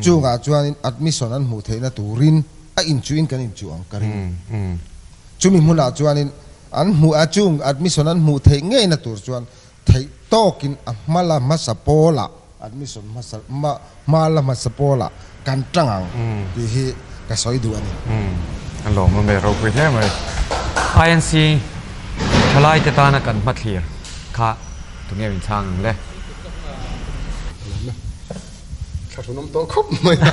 Chungah chuanin admission an hmuh theihna turin a inchuhin kan inchuh ang ka ring. Chumi hmunah chuanin an hmuh a chung admission an hmuh theih ngeina tur chuan theih tawkin a hma la hmasa pawlah admission hmasa hma la hmasa pawlah kan tang ang tih hi ka sawi duh a ni. A lawmawm e, ropui hle mai. INC thalaite tana kan hmathlir kha tunge min chhang ang le? Thla hrunawm tawh khawp mai a,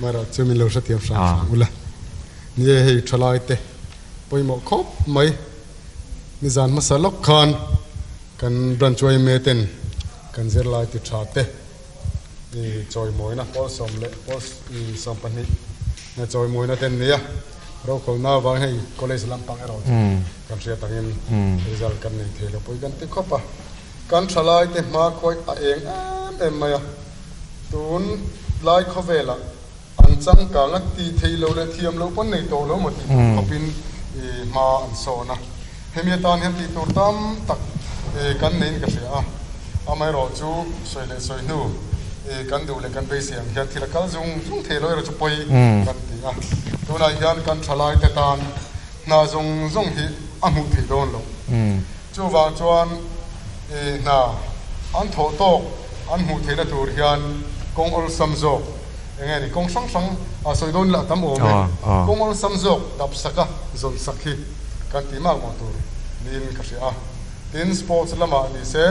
Mara chu min lo hrethiam hram hram ula. Ni e hei thalaite pawimawh khawp mai. Nizan hmasa lawk khan kan branch yma ten kan zirlai ti tha te i chawimawina pawl sawm leh pawl 12 na chawimawina ten nia rokhawlna avang hei college lampang erawh chu kan hriat angin result kan nei thei lo pawh hi kan ti khawp a. Kan thalai te hma khawi a eng em em mai a, tun lai khawvelah an changkang a ti thei lo leh thiam lo pawn nei tawh lo maw tih tur khawpin hma an sawn a. Hemi atan hian tih tur tam tak kan neiin ka hria a, amaherawh chu sawi leh sawi hnu kan duh leh kan beisei ang hian thil a kal zung zung thei lo erawh chu pawi kan ti a. Tunah hian kan thalai te tan hna zawng zawng hi a hmuh theih dawn lo. Chuvang chuan i hna an thawh tawk an hmuh theihna tur hian kawng awlsam zawk eng nge ni kawng hrang hrang a sawi dawn lah tam awm e, kawng awlsam zawk dap sak a zawn sak hi kan tih mak mah tur niin ka hria a. Tin sports lamah ni se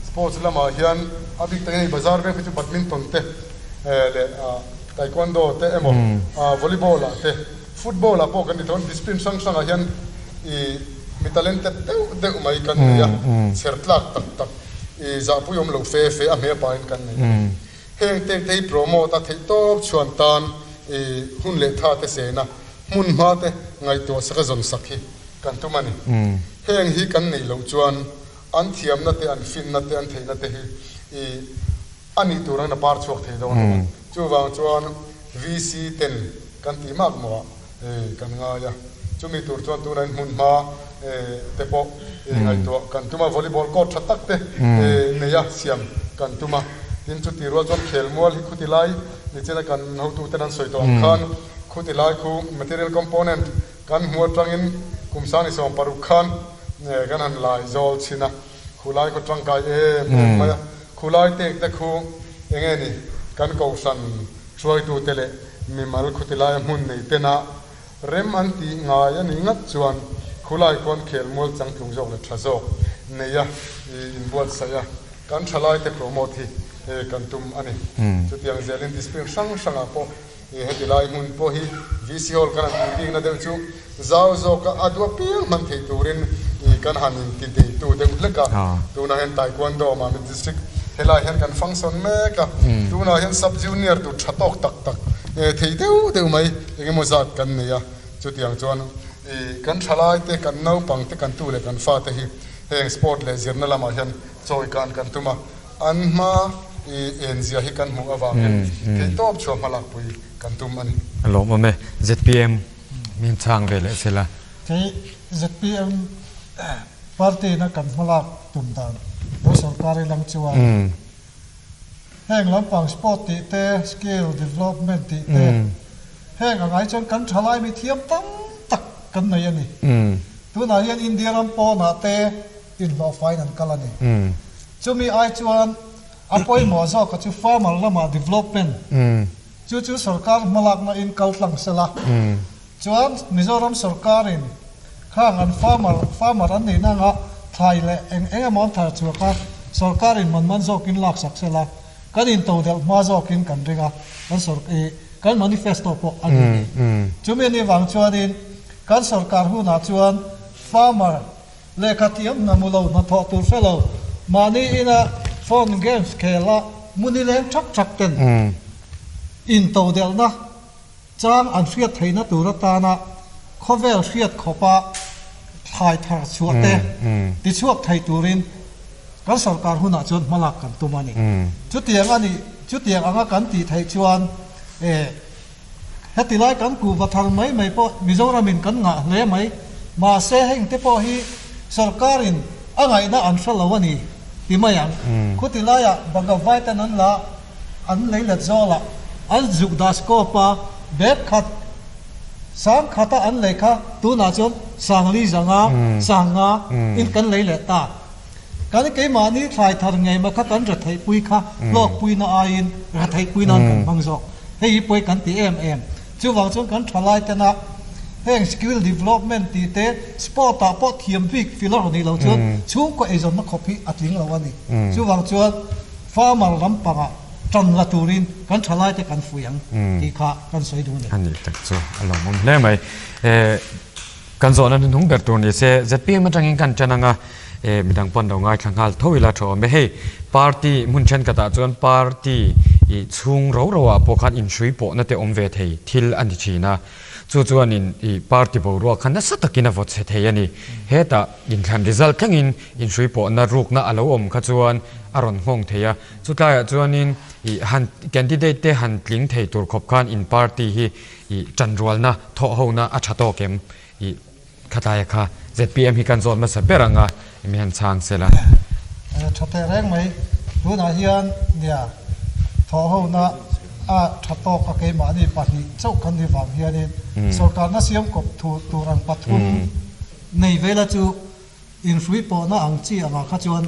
sports lamah hian a bik takin hei bazar veng phei chu badminton te leh taekwondo te emaw volleyball ah te Football ah pawh kan ni tho, discipline hrang hrangah hian i mi talented deuh deuh mai kan nei a, chher tlak tak tak i zahpui awm lo fe fe a hmel pahin kan nei a ni. Heng te te hi promote a theih tawp chhuan tan i hun leh tha te sena hmun hma te ngaihtuah sak a zawn sak hi kan tum a ni. Heng hi kan neih loh chuan an thiamna te an finna te an theihna te hi i A nih tur angin a par chhuak thei dawn lo a, chuvang chuan VC ten kan tih mak mawh ah kan ngai a, chumi tur chuan tunah in hmun hma te pawh ngaihtuah kan tum a, volleyball court tha tak te nei a siam kan tum a, tin chuti rual chuan khelmual hi khuti lai nichina kan hotu ten an sawi tawh ang khan khuti lai khu material component kan hmu atangin kum 26 khan kan han lai zawl chhin a. Khulai khaw tangkai em em mai a, khulai tek te khu eng nge ni kan kohhran hruaitute leh mimal khuti laia hmun nei tena rem an tih ngai a nih ngat chuan khulai khuan khelmual changtlung zawk leh tha zawk nei a inbuatsaih a, kan thalai te promote hi kan tum a ni. Chutiang zelin discipline hrang hrangah pawh I heti lai hmun pawh hi VC Hall kan han tih bikna deuh chu zau zawka a duah piang hman theih turin i kan han inti deitu deuh hlek a. Tunah hian Taekwondo Mamit District helai hian kan function mek a. Tunah hian Sub Junior tur tha tawk tak tak thei deuh deuh mai engemaw zat kan nei a. Chutiang chuan i kan thalaite, kan naupangte, kan tu leh kan fate hi heng sport leh zirna lamah hian chawi kan kan tum a. An hma i en zia hi kan hmuh avangin theihtawp chhuah hmalakpui kan tum a ni. A lawmawm e. Zpm min chhang ve leh sela. Kei zpm party na kan hmalak tum dan lo sorkar i lang chuan heng lampang sport tih te, skill development tih te heng ang ai chuan kan thalai mi thiam tam tak kan nei a ni. Tunah hian India ram pawnah te inhlawhfaiin an kal a ni. Chumi ai chuan a pawimawh zawka chu farmer lamah development chu chu sorkar hmalakna in kal tlang sela chuan Mizoram sorkarin khang an farmer farmer an nihna anga thlai leh eng eng emaw an thar chhuak a sorkarin man man zawkin laksak sela kan intodelh hma zawkin kan ring a kan sor ih kan manifesto pawh a ni. Chumi anih vang chuanin kan sorkar hunah chuan farmer Lehkha thiam hna mu lo hnathawh tur hre lo, mahni ina phone games khel a muni leng thak thak ten intodelhna chang an hriat theihna tur atana khawvel hriat khawpa thlai thar chhuah te tichhuak thei turin kan sorkar hunah chuan hmalak kan tum a ni. Chutiang a nih, chutiang anga kan tih theih chuan eh. Heti lai kan kuhva thar mai mai pawh Mizoramin kan ngah hle mai. Mahse heng te pawh hi Sorkarin a ngaihna an hre lo a ni ti mai ang. Khuti laiah Bagavai ten an la an lei let zawlah an zuk dah scope a, bag khat sang khata an lei kha tunah chuan sangli zanga sanga in kan lei leh ta. Kan keimahni thlai thar ngei mah kha kan retheihpui kha hlawkpuina aiin retheihpui nan kan hmang zawk. Hei hi pawi kan ti em em. Chuvang chuan kan thalai tena heng skill development tih te sport ah pawh thiam bik fil a rawn nih loh chuan chhungkaw eizawnna khawp hi a tling lo a ni. Chuvang chuan farmer lampangah tan la turin kan thalai te kan fuih ang tih kha kan sawi duh a ni. A nih tak chu a lawmawm hle mai. Kan zawhna hnuhnung ber tur ni se zpm atangin kan ṭan ang a, midang pawn lo ngaithla nghal tho ila tha awm e. Hei party hmun thenkhatah chuan party i chhung ro ro ah pawh khan inhrui pawhna te awm ve thei thil a ni thin a, chu chuanin i party boruak kha nasa takin a vaw chhe thei a ni. Hetah inthlan result thlengin inhrui pawhna rukna a lo awm kha chuan a rawn nghawng thei a, chutlaiah chuanin i han candidate te han tling thei tur khawp khan in party hi I tanrualna thawhhona a tha tawk em? I khatlaia kha zpm hi kan zawt hmasa ber ang a, mi han chhang se la. Tha teh reng mai. Tunah hian nia thawhhona a tha tawk a keimahni pahnih chauh kan ni vang hianin sorkarna siam kawp thu tur ang pathum nei vela chu inhrui pawhna ang chi angah kha chuan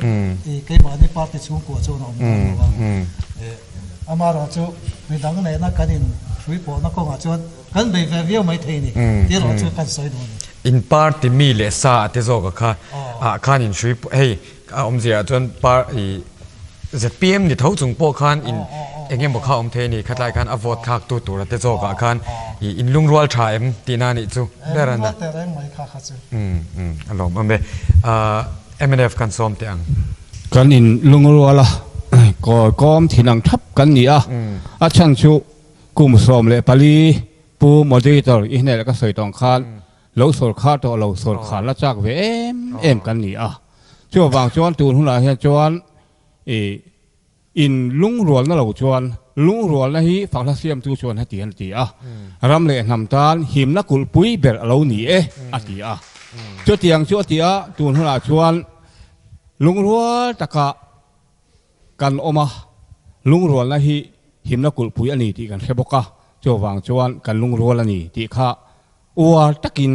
i keimahni party chhungkua chuan a awm dawn lo a. Amaherawh chu midang nena kan inhrui pawhna kawngah chuan kan bei ve viau mai thei ni tih erawh chu kan sawi duh a ni. In party mi leh sa a te zawk a kha ah khan inhrui hei a awmzia ah chuan par i zpm ni tho chung pawh khan in eng emaw kha awm thei a ni khatlai khan a vote thlak tu tur a te zawk ah khan i inlungrual tha em tih na nih chu ber a na. Umm a lawm awm e. Mnf kan sawm teh ang. Kan in lungrual a, kawi kawm thin ang thap kan ni a, a chhan chu kum 14 Pu Moderator i hnenah ka sawi tawng khan lo sawrkhar tawh lo sawrkhar la chak ve em em kan ni a, chuvang chuan tun hunah hian chuan i In lungrualna lo chuan lungrualna hi fakhla siamtu chuan heti an ti a, ram leh hnam tan himna kulhpui ber a lo ni e a ti a. Chutiang chu a ti a, tun hunah chuan lungrual taka kan awm a, lungrualna hi himna kulhpui a ni tih kan hre bawk a, chuvang chuan kan lungrual a ni tih kha uar takin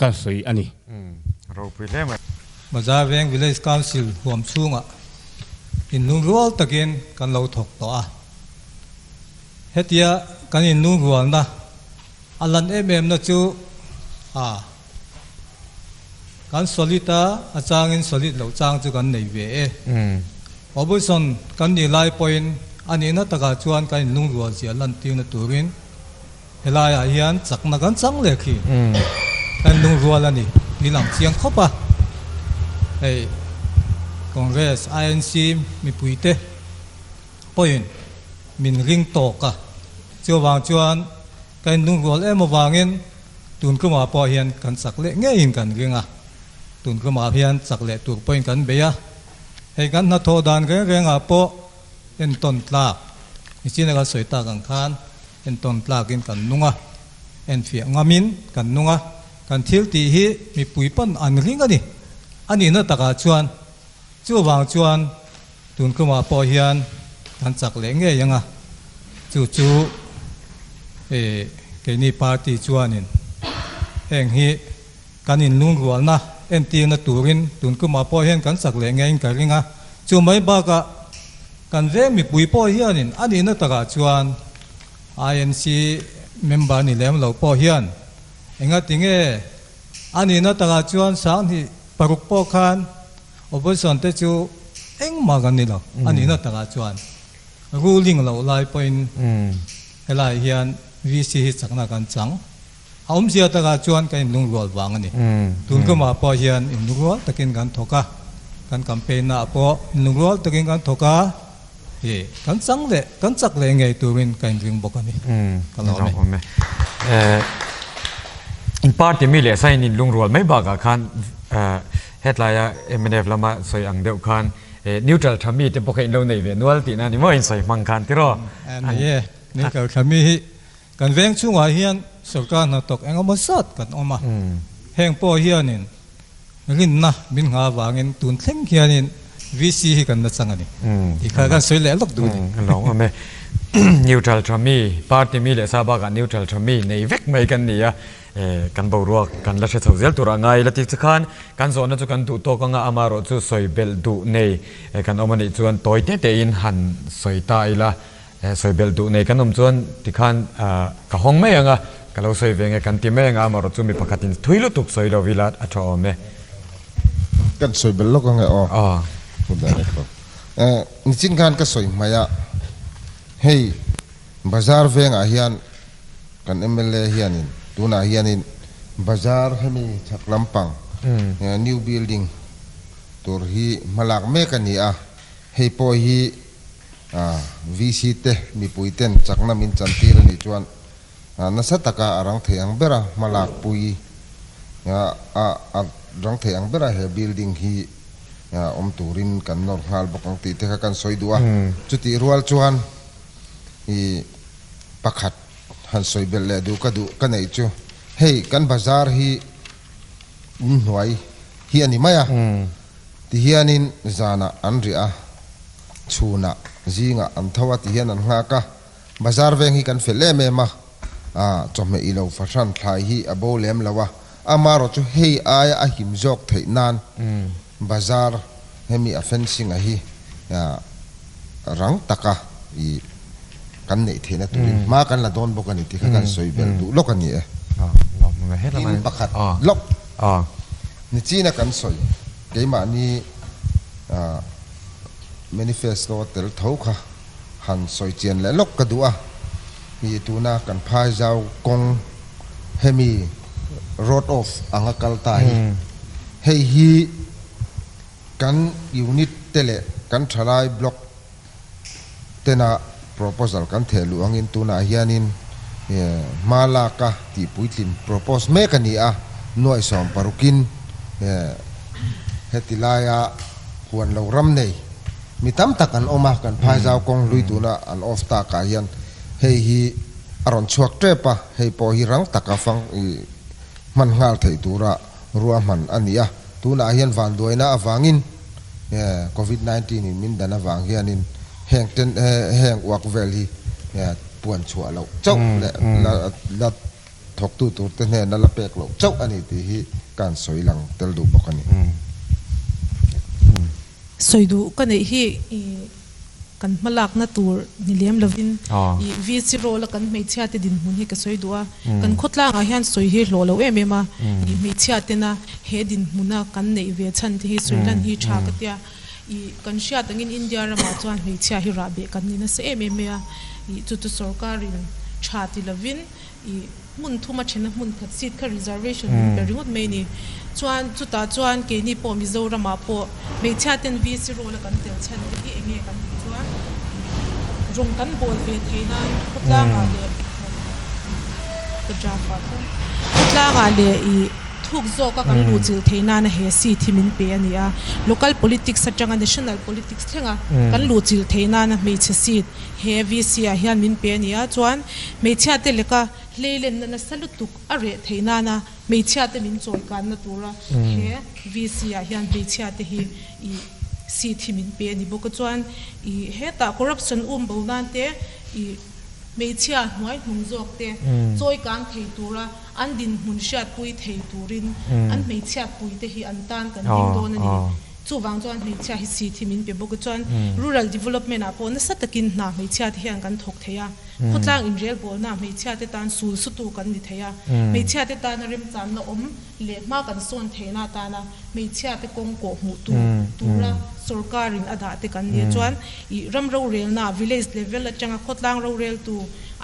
kan sawi a ni. Ropui hle mai. Bazar Veng Village Council huam chhungah inlungrual takin kan lo thawk tawh a. Hetia kan inlungrualna a lan em em na chu a kan solid a, a changin solid loh chang chu kan nei ve e. Opposition kan nih lai pawhin a nihna takah chuan kan inlungrual zia lantirna turin Helaiah hian chakna kan chang leh khi kan lungrual a ni tih lang chiang khawp a. Hei Congress, INC mipuite pawhin min ring tawk a, chuvang chuan kan inlungrual em avangin tun tlumah pawh hian kan chak leh ngeiin kan ring a, tun tlumah hian chak leh tur pawhin kan bei a. Hei kan hnathawh dan reng rengah pawh entawn tlak, nichin a kan sawi tak ang khan, Entawn tlakin kan nung a, enfiah ngamin kan nung a, kan thil tih hi mipui pawn an ring a ni. A nihna takah chuan chuvang chuan tun tlumah pawh hian kan chak leh ngei ang a, chu chu keini party chuanin heng hi kan inlungrualna entirna turin tun tlumah pawh hian kan chak leh ngeiin ka ring a, chu mai bakah Kan veng mipui pawh hianin a nihna takah chuan INC member ni lem lo pawh hian engati nge a nihna takah chuan 2006 pawh khan opposition te chu engmah kan ni lo a nihna takah chuan ruling loh lai pawhin helai hian VC hi chakna kan chang. A awmzia takah chuan kan inlungrual vang a ni. Tun kumah pawh hian inlungrual takin kan thawk a, kan campaign naah pawh inlungrual takin kan thawk a, hi kan chang leh kan chak leh ngei turin ka inring bawk a ni. Ka lawm e. In party mi leh sain inlungrual mai bakah khan hetlaia mnf lama sawi ang deuh khan neutral tha mi te pawh kha in lo nei ve nual tihna a ni maw in sawi hmang khan tiraw? Ni e, neutral tha mi hi Kan veng chhungah hian sorkar hnathawk eng emaw zat kan awm a, heng pawh hianin Rinna min nghah avangin tun thleng hianin VC hi kan la chang a ni tih kha kan sawi leh lawk duh a ni. Ka lawm awm e. Neutral tha mi, party mi leh sa bakah neutral tha mi nei vek mai kan ni a, kan boruak kan la hre chho zel turah ngai ila tih chu khan kan zawhna chu kan duh tawk anga amaherawh chu sawi belh duh nei kan awm a nih chuan tawi te tein han sawi ta ila. Sawi belh duh nei kan awm chuan tikhan ka hawng mai ang a, ka lo sawi ve nge kan ti mai ang a, amaherawh chu mi pakhatin thui lutuk sawi lo ila a tha awm e. Kan sawi belh lawk ang e aw. Pu Director. Nichin khan ka sawi hmai a, hei bazar vengah hian kan mla hianin tunah hianin bazar hemi chhak lampang new building tur hi hmalak mek a ni a, hei pawh hi VC te mipui ten chakna min chantir a nih chuan nasa taka a rang thei ang bera hma lakpui a rang thei ang bera he building hi awm turin kan nawr nghal bawk ang tih te kha kan sawi duh a. Chutih rual chuan i pakhat han sawi belh leh duh ka duh ka neih chu hei kan bazar hi inhnuai hi a ni mai a, tihianin zanah an riah a. Chhunah zingah an tho a ti hian an nghak a, bazar veng hi kan fel em em a, ah chawhmeh i lo fahran thlai hi a bo lem lo a, amarawh chu hei aia a him zawk theih nan bazar hemi a fencing a hi rang taka i kan neih theihna turin hma kan la dawn bawk a ni tih kha kan sawi belh duh lawk a ni e. Tin pakhat lawk nichina kan sawi keimahni ah. Manifesto tel tho kha han sawi chian leh lawk ka duh a, i tuna kan phai zau kawng hemi road off anga kal ta hi, hei hi kan unit te leh kan thalai block tena proposal kan theh luh angin tunah hianin hma laka tih puitlin propose mek a ni a, nuaih 16in heti laia huan lo ram nei mi tam tak an awm a, kan phaizau kawng hlui tuna an off takah hian hei hi a rawn chhuak tep a, hei pawh hi rang taka fang hman nghal theih tura ruahman a ni a, tunah hian vanduaina avangin Covid 19 in min dan avang hianin heng ten heng uak vel hi puan chhuah loh chauh leh la thawktu tur te hnena la pek loh chauh a ni tih hi ka han sawi lang tel duh bawk a ni. Sawi duh ka neih hi Kan hmalakna tur ni lem lovin i VC role a kan hmeichhia te dinhmun hi ka sawi duh a. Kan khawtlangah hian sawi hi hlawh lo em em a, i hmeichhia tena he dinhmuna kan neih ve chhan te hi sawi lan hi tha ka tia. I kan hriat angin India ramah chuan hmeichhia hi rahbeh kan ni nasa em em mai a, i chu chu sorkarin tha ti lovin i hmun thuma thena hmun khat seat kha reservation min pe ringawt mai ni. Chuan chutah chuan keini pawh Mizoramah pawh hmeichhia ten VC role a kan tel chhan te hi enge kan tih chuan rawng kan bawl ve thei nan khawtlangah leh ka draft ah chuan khawtlangah leh ih thuk zawka kan luhchilh thei nana he seat hi min pe a ni a. Local politics atanga national politics thlenga kan luhchilh thei nana hmeichhe seat he VC ah hian min pe a ni a. Chuan Hmeichhia te leka hleilenna nasa lutuk a reh theih nana hmeichhia te min chawi kanna tura he VC ah hian hmeichhia te hi i seat hi min pe a ni bawk a. Chuan i hetah corruption um bo nan te i hmeichhia hnuai hnung zawk te chawi kang thei tura an dinhmun hriatpui thei turin an hmeichhiatpui te hi an tan kan ding dawn a ni. Chuvang chuan hmeichhia hi seat hi min pe bawk a. Chuan rural development ah pawh nasa takin hna hmeichhia te hian kan thawk thei a. Khawtlang inrelbawlna hmeichhia te tan sul sutu kan ni thei a, hmeichhia te tana remchanna awm leh hma kan sawn theihna atana hmeichhia te kawng kawh hmuhtu tura sorkarin a dah te kan ni a. Chuan ih ram rorelna village level atanga khawtlang roreltu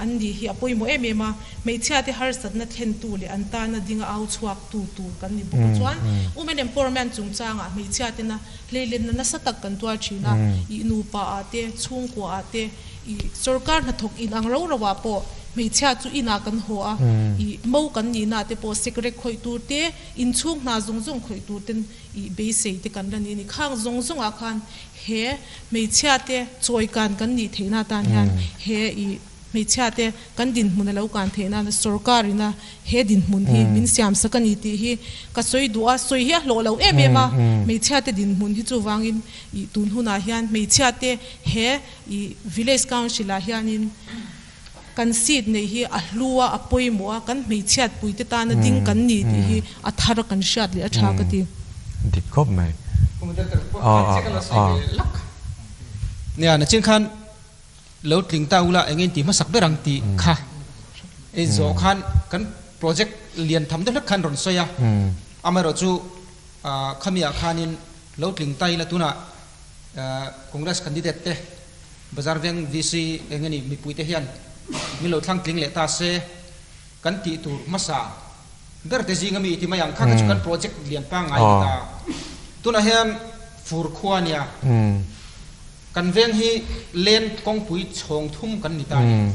an nih hi a pawimawh em em a, hmeichhia te harsatna thlentu leh an tana dinga au chhuaktu tur kan ni bawk a. Chuan women empowerment chungchangah hmeichhia tena hleilenna nasa tak kan tuar thin a, ih nupa ah te, chhungkua ah te, I sorkar hnathawk in ang ro ro ah pawh hmeichhia chu inah kan haw a, i mo kan nihna te pawh sekrek khawih tur te, inchhung hna zawng zawng khawih tur ten i beisei te kan la ni a ni. Khang zawng zawng ah khan he hmeichhia te chawikan kan nih theihna atan hian he i Hmeichhia te kan dinhmun a lo kan theih nana sorkar ina he dinhmun hi min siam sak a ni tih hi ka sawi duh a, sawi hi a hlawh lo em em a, hmeichhia te dinhmun hi chuvangin ih tun hunah hian hmeichhia te he ih village council ah hianin kan seat neih hi a hlu a, a pawimawh a, kan hmeichhiat pui te tana ding kan ni tih hi a thar a kan hriat leh a tha ka ti. Dik khawp mai. Nia, nachin khan Lo tling ta ula eng in ti hmasak ber ang tih kha i zawh khan kan project lian tham deuh hlek khan rawn sawi a, amaherawh chu khamiah khanin lo tling ta ila tunah Congress candidate te Bazar Veng VC eng nge ni mipui te hian min lo thlang tling leh ta se kan tih tur hmasa ber te zinga mi i ti mai ang kha kha chu kan project lian pangngai ni ta. Tunah hian fur khua nia. Kan veng hi len kawngpui chhawng thum kan ni ta a ni.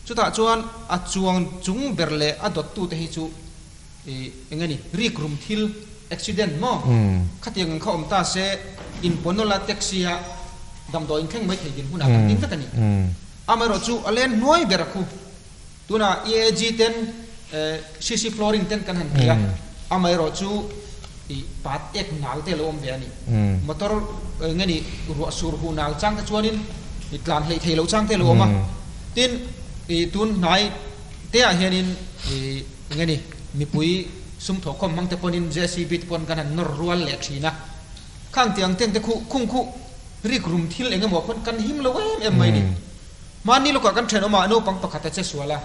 Chutah chuan a chuang chung ber leh a dawttute hi chu eng nge ni, rikrum thil, accident, maw? Khatiang ang kha awm ta se, inpawnawla taxi-a damdawi inthleng mai thei dinhmunah kan ding vek a ni. Amaherawh chu a len hnuai ber a khu. Tunah EAG ten CC flooring ten kan han ti a, amaherawh chu ih pat ek nal te a lo awm ve a ni. Motor eng nge ni ruah sur huh nal chang te chuanin ih tlan hleih thei lo chang te a lo awm a. Tin, ih tun hnai te ah hianin ih eng nge ni mipui sum thawhkhawm hmang te pawhin JCB te pawn kan han nawr rual leh thin a. Khang tiang teng te khuh khung khuh rikrum thil eng emaw khawn kan him lo em em mai ni. Hmanni lawkah kan thenawmah naupang pakhat a che sual a,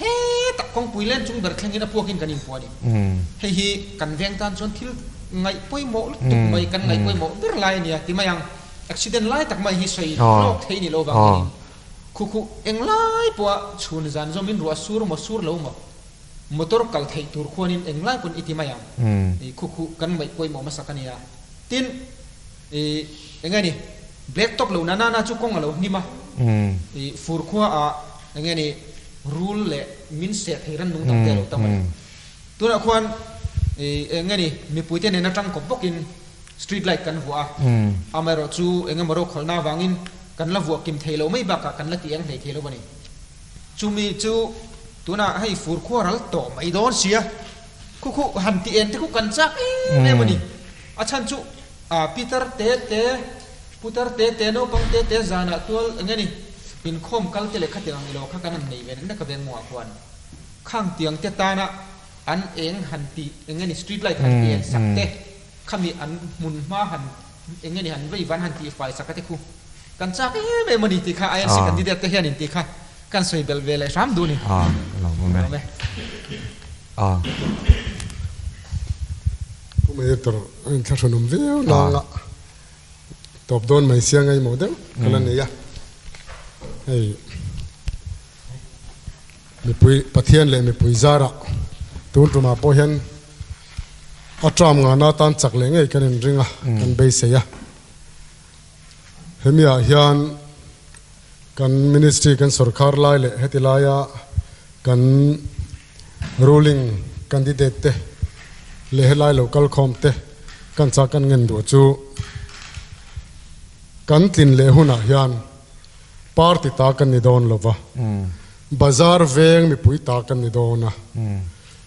hetah kawngpui len chung ber thlengin a puakin kan inpuah a ni. Hei hi kan veng tan chuan thil ngaih pawimawh lutuk mai, kan ngaih pawimawh ber lai a nia ti mai ang. Accident lai tak mai hi sawi lawk thei ni lo vang hianin khu khu eng lai pawha chhun zan zawmin ruah sur maw sur lo maw motor kal theih tur khuanin eng lai pawn i ti mai ang. Khu khu kan ngaih pawimawh hmasak a nia. Tin, I enge ni black top lo na na na chu kawng a lo hnim a, i fur khua ah enge ni rul leh min seh thei ran nung dang te a lo tam a ni. Tunah khuan i enge ni mipui te nen atang kawp bawkin street light kan vuah a, amaherawh chu enge maw rokhawlhna avangin kan la vuah kim thei lo mai bakah kan la ti eng hlei thei lo a ni. Chumi chu tunah hei fur khua ral tawh mai dawn sia, khu khu han ti en te khu kan chak em em a ni. A chhan chu Peter te te, Putar te te, naupang te te zanah tual eng nge ni inkhawm kal te leh khatiang ang ilo kha kan han nei ve nek nek a vengmawngah khuan khang tiang te tana an eng han ti eng nge ni street light han ti en sak te khami an hmun hma han eng nge ni han vei van han tih fai sak a te khu kan chak em em a ni tih kha INC candidate te hian in tih kha kan sawi belh ve leh hram duh a ni. Lawm e. Pu Mayor a inthlahrunawm viau nang a, tawp dawn mai sia ngaimawh deuh ka la nei a. Hei mipui Pathian leh mipui zarah tun tumah pawh hian a term ngana atan chak leh ngei kan inring a, kan beisei a. Hemiah hian kan ministry kan sorkar lai leh heti laia kan ruling candidate te leh helai lo kal khawm te kan chak kan ngen duh chu kan tlin leh hunah hian party ta kan ni dawn lova, bazar veng mipui ta kan ni dawn a,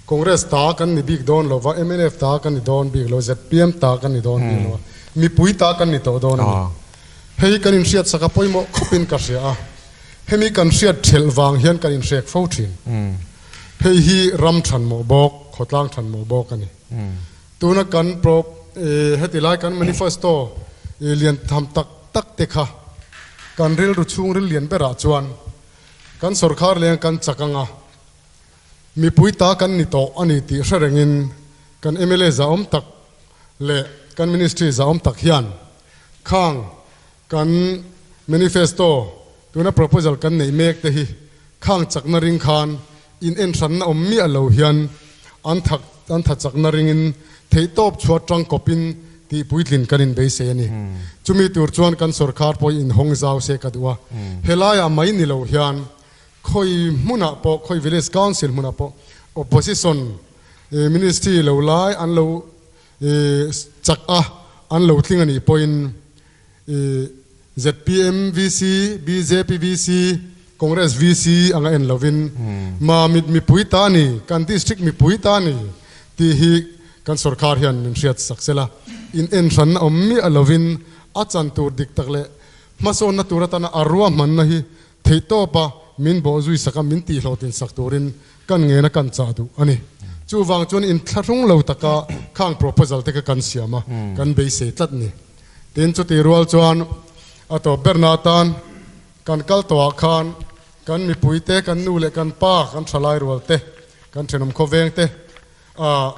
Congress ta kan ni bik dawn lova, mnf ta kan ni dawn bik lo, zpm ta kan ni dawn bik lo a, mipui ta kan ni tawh dawn a ni. Hei kan inhriat sak a pawimawh khawpin ka hria a, hemi kan hriat thelh vang hian kan inhrek fo thin. Hei hi ram thanmawh bawk, khawtlang thanmawh bawk a ni. Tuna kan pro heti lai kan manifesto lian tham tak tak te kha kan rilru chhungril lian berah chuan kan sorkar leng kan chak anga, Mipui ta kan ni tawh a ni tih hre rengin kan mla zahawm tak leh kan ministry zahawm tak hian khang kan manifesto tuna proposal kan neih mek te hi khang chakna ring khan in enhranna awm miah lo hian an thak an tha chakna ringin theihtawp chhuat tangkawpin tih puitlin kan inbeisei a ni. Chumi tur chuan kan sorkar pawh hi inhawng zau se ka duh a, helaiah mai ni lo hian Khawi hmunah pawh, khawi village council hmunah pawh opposition ministry lo lai an lo chak a, an lo tling a nih pawhin zpm VC, bjp VC, Congress VC anga en lovin Mamit mipui ta a ni, kan district mipui ta a ni tih hi kan sorkar hian min hriat sak sela. In en hranna awm miah lovin a chan tur dik tak leh hmasawnna tur atana a ruahmanna hi Theihtawpa min bawhzui saka min tihhlawhtlin sak turin kan ngena kan chah duh a ni. Chuvang chuan inthlahrung lo taka khang proposal te kha kan siam a, kan beisei tlat ni. Tin, chutih rual chuan a tawp berna atan kan kal tawhah khan kan mipui te, kan nu leh kan pa, kan thalai rual te, kan thenawm khawveng te ah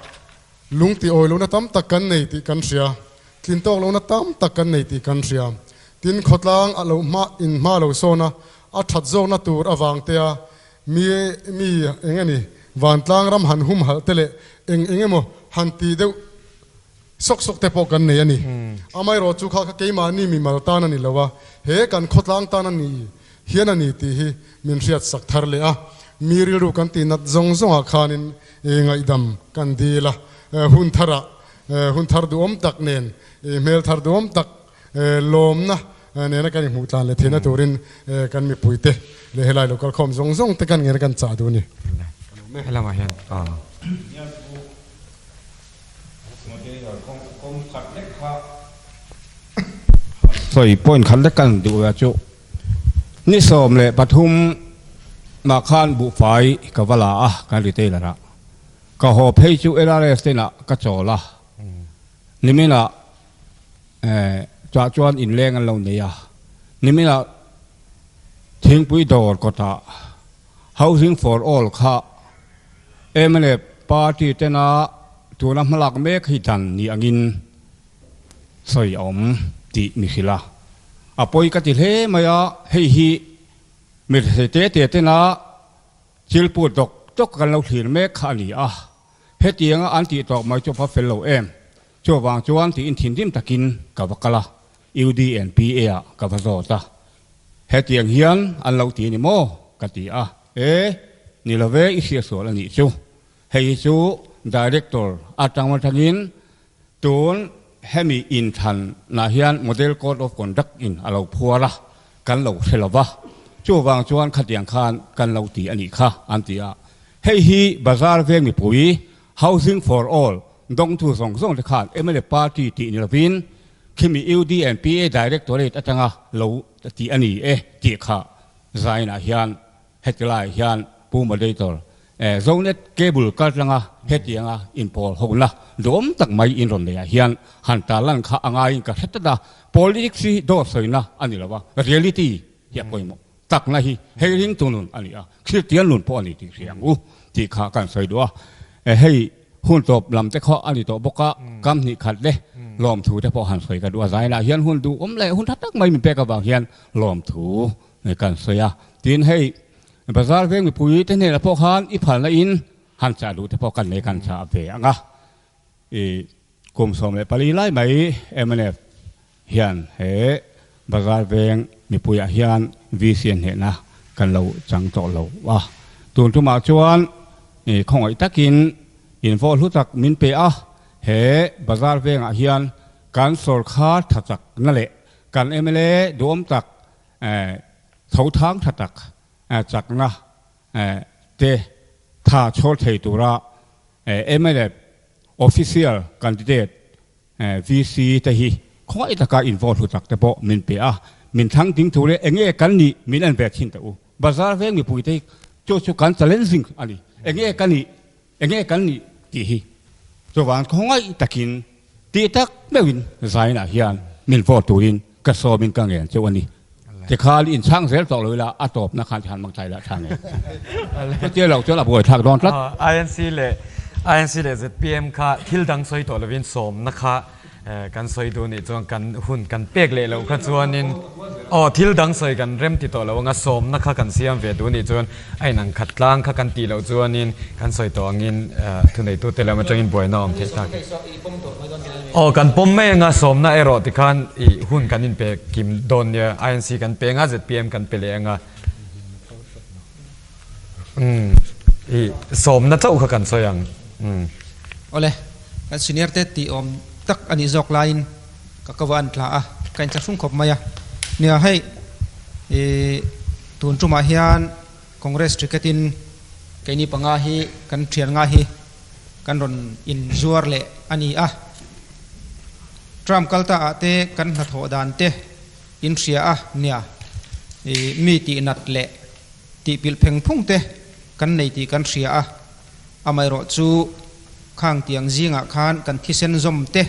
Lung tih awi lohna tam tak kan nei tih kan hria. Tlin tawk lohna tam tak kan nei tih kan hria. Tin, khawtlang a lo hma in hma lo sawn a, a that zawkna tur avang te a mi mi eng eng ni vantlang ram han hum halh te leh eng eng emaw han tih deuh sawk sawk te pawh kan nei a ni. Amaherawh chu kha kha keimahni mimal tan a ni lo a, he kan khawtlang tan a ni hian a ni tih hi min hriat sak thar leh a. Mi rilru kan tih nat zawng zawngah khanin I ngaihdam kan dil a, hun tharah hun thar duhawm tak nen, hmel thar duhawm tak lawmna nena kan inhmuh tlan leh theihna turin kan mipuite leh helai lo kalkhawm zawng zawng te kan ngena kan chah duh a ni. Helamah hian aw. Sawi point khat lek kan duh a chu. Ni 13 mah khan buhfai ka va la a, kan retailer ah. Ka haw phei chu LRS te inah ka chawl a, niminah chah chuan inleng an lo nei a, niminah thingpui dawr kawtah Housing for All kha mla party tena tuna hmalak mek hi dan ni angin sawi a awm tih mi hrilh a, a pawi ka ti hle mai a, hei hi mi rethei te te tena thil put dawk dawk kan lo thlir mek kha a ni a, hetianga an tih tawk mai chu a va fel lo em, chuvang chuan tiin thinrim takin ka va kal a, UDNPA ah ka va zawt a, hetiang hian an lo ti a ni maw ka ti a, e ni lo ve i hriatsual a nih chu, hei hi chu Director atang atangin Tun hemi inthlan nah hian Model Code of Conduct in a lo phuar a, kan lo hre lo va, chuvang chuan khatiang khan kan lo ti a nih kha an ti a. Hei hi Bazar veng mipui, Housing for All, dawngtu zawng zawng te khan mla party tih ni lovin khimi UDNPA Directorate atanga lo ti a ni e tih kha zainah hian Heti lai hian Pu Moderator, Zonet cable kal tlanga hetianga inpawl hona duhawm tak mai in rawn neihah hian han tarlan kha a ngaiin ka hre tlat a, politics hi dawr sawina a ni lo a, reality hi a pawimawh takna hi hei ringtu nun a ni a, Kristian nun pawh a ni tih hria ang u tih kha kan sawi duh a, hei hun tawp lam te khaw a ni tawh bawk a, kam hnih khat le lawmthu te pawh han sawi ka duh a, zainah hian hun duhawm leh hun tha tak mai min pek avang hian lawmthu Kan sawi a, tin hei bazar veng mipui te hnenah pawh khan i phalna in han chah duh te pawh kan nei kan chah ve ang a, i kum 14 lai mai mnf hian he bazar veng mipuiah hian VC a hnehna kan lo chang tawh lo a, tun tumah chuan i khawngaih takin in vawh hlu tak min pe a, he bazar vengah hian kan sawrkhar tha chakna leh kan mla duhawm tak Tho thang tha tak chakna te tha chhawr thei tura mla official candidate VC te hi khawngaih taka in vote hlu tak te pawh min pe a, min thlang ding tur e enge kan nih min en ve thin teh u. Bazar veng mipui te hi chu chu kan challenging a ni, enge ka nih enge kan nih tih hi chuvang khawngaih takin Tih tak meuhin Zainah hian min vote turin ka sawmin ka ngen cheu a ni. Tikhan inchhang zel tawh lo ila a tawpna khan tikhan mang tlai lah tha ngei. Chutia lo chuan a buaithlak dawn tlat. INC leh INC leh zpm kha thil dang sawi tawh lovin sawmna kha kan sawi duh nih chuan kan hun kan pek leh loh kha chuanin aw thil dang sawi kan rem ti tawh lo anga sawmna kha kan siam ve duh nih chuan A inang khat tlang kha kan tih loh chuanin kan sawi tawh angin thuneitute lam atangin buaina a awm theih tak. Aw kan pawm mai anga sawmna erawh tikhan i hun kan inpe kim dawn nia INC kan pe anga zpm kan pe leh anga umm i sawmna chauh kha kan sawi ang umm. Awle, kan senior te tih awm tak a nih zawk laiin ka cover an tla a, ka inthlahrung khawp mai a. Nia hei i. Tun tumah hian Congress ticket in keini panga hi kan thian nga hi kan rawn in zuar leh a ni a. Term kal ta ah te kan hnathawh dan te in hria a nia. Mi tih nat leh tih pilh pheng phung te kan nei tih kan hria a. Amaherawh chu khang tiang zingah khan kan thisen zawm te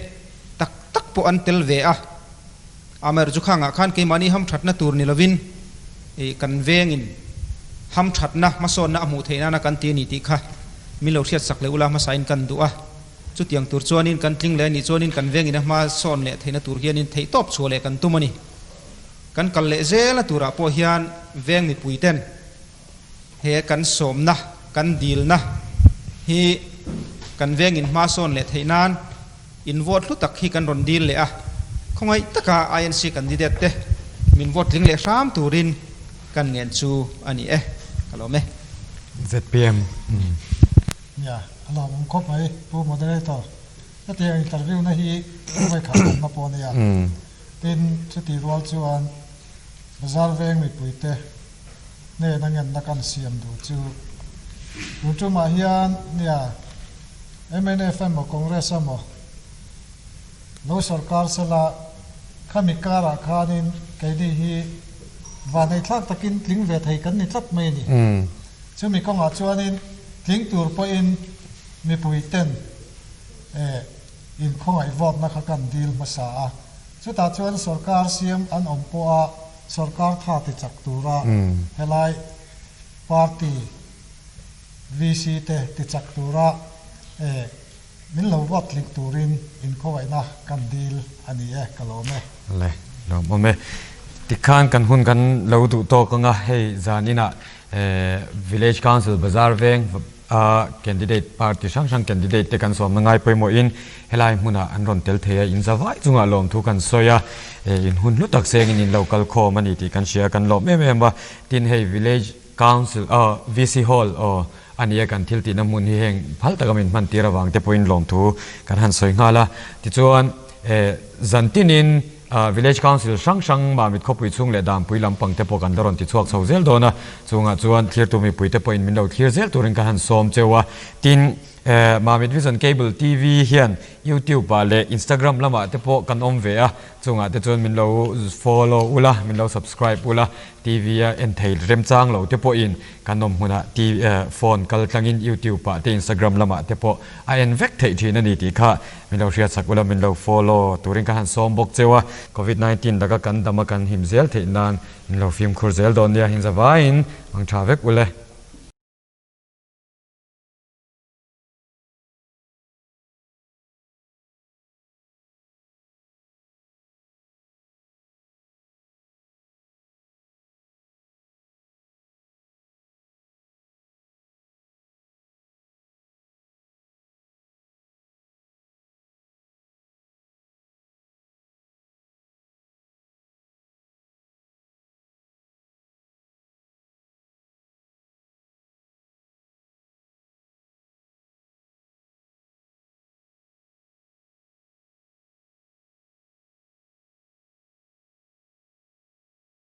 tak tak pawh an tel ve a. Amaherawh chu khangah khan keimahni hamthatna tur ni lovin kan vengin hamthatna hmasawnna a hmuh theih nana kan ti a ni tih kha min lo hriatsak leh ula hmasain kan duh a. Chutiang tur chuanin kan tling leh a nih chuanin kan vengin a hmasawn leh theihna tur hianin theihtawp chhuah leh kan tum a ni. Kan kal leh zela turah pawh hian veng mipuiten He kan sawmna, kan dilna hi kan vengin hma sawn leh theih nan in vote hlu tak hi kan rawn dil leh a, khawngaih taka INC candidate te min vote tling leh hram turin kan ngen chu a ni e, ka lawm e. Zpm. Nia, a lawmawm khawp mai Pu Moderator. Hetiang interview na hi vawikhat awmna pawh a nia. Tin, chutih rual chuan Bazar veng mipuite hnena ngenna kan siam duh chu tun tumah hian nia mnf emaw Congress emaw lo sorkar sela khami karah khanin keini hi vanneithlak takin tling ve thei kan ni tlat mai a ni. Chumi kawngah chuanin tling tur pawhin mipui ten inkhawngaih vawtna kha kan dil hmasa a, chutah chuan sorkar siam an awm pawha Sorkar tha ti chak tura helai party VC te ti chak tura min lo ruat tling turin inkhawngaihna kan dil a ni e, ka lawm e. Le, lawmawm e. Tikhan kan hun kan lo duh tawk anga hei zaninah Village Council Bazar veng A candidate party hrang hrang candidate te kan sawmna ngai pawimawhin helai hmunah an rawn tel thei a, in za vai chungah lawmthu kan sawi a, in hun hlu tak sengin in lo kal khawm a ni tih kan hria, kan lawm em em a, tin hei village council aw VC hall aw a nia kan thil tihna hmun hi heng phal taka min hman tir avang te pawhin lawmthu kan han sawi nghal a, tichuan zan tinin Village Council hrang hrang Mamit khawpui chhung leh Dampui lampang te pawh kan la rawn ti chhuak chho zel dawn a, chungah chuan thlirtu mipui te pawhin min lo thlir zel turin ka han sawm cheu a. Tin, Mamit Vision Cable TV hian YouTube ah leh Instagram lamah te pawh kan awm ve a, chungah te chuan min lo follow ula, min lo subscribe ula, TV a en thei remchang lo te pawhin kan awm hmunah phone kal tlangin YouTube ah te Instagram lamah te pawh a en vek theih thin a ni tih kha Min lo hriatsak ula, min lo follow turin ka han sawm bawk cheu a. Covid 19 laka kan dam a kan him zel theih nan min lo fimkhur zel dawn nia, hinzavaiin mang tha vek ule.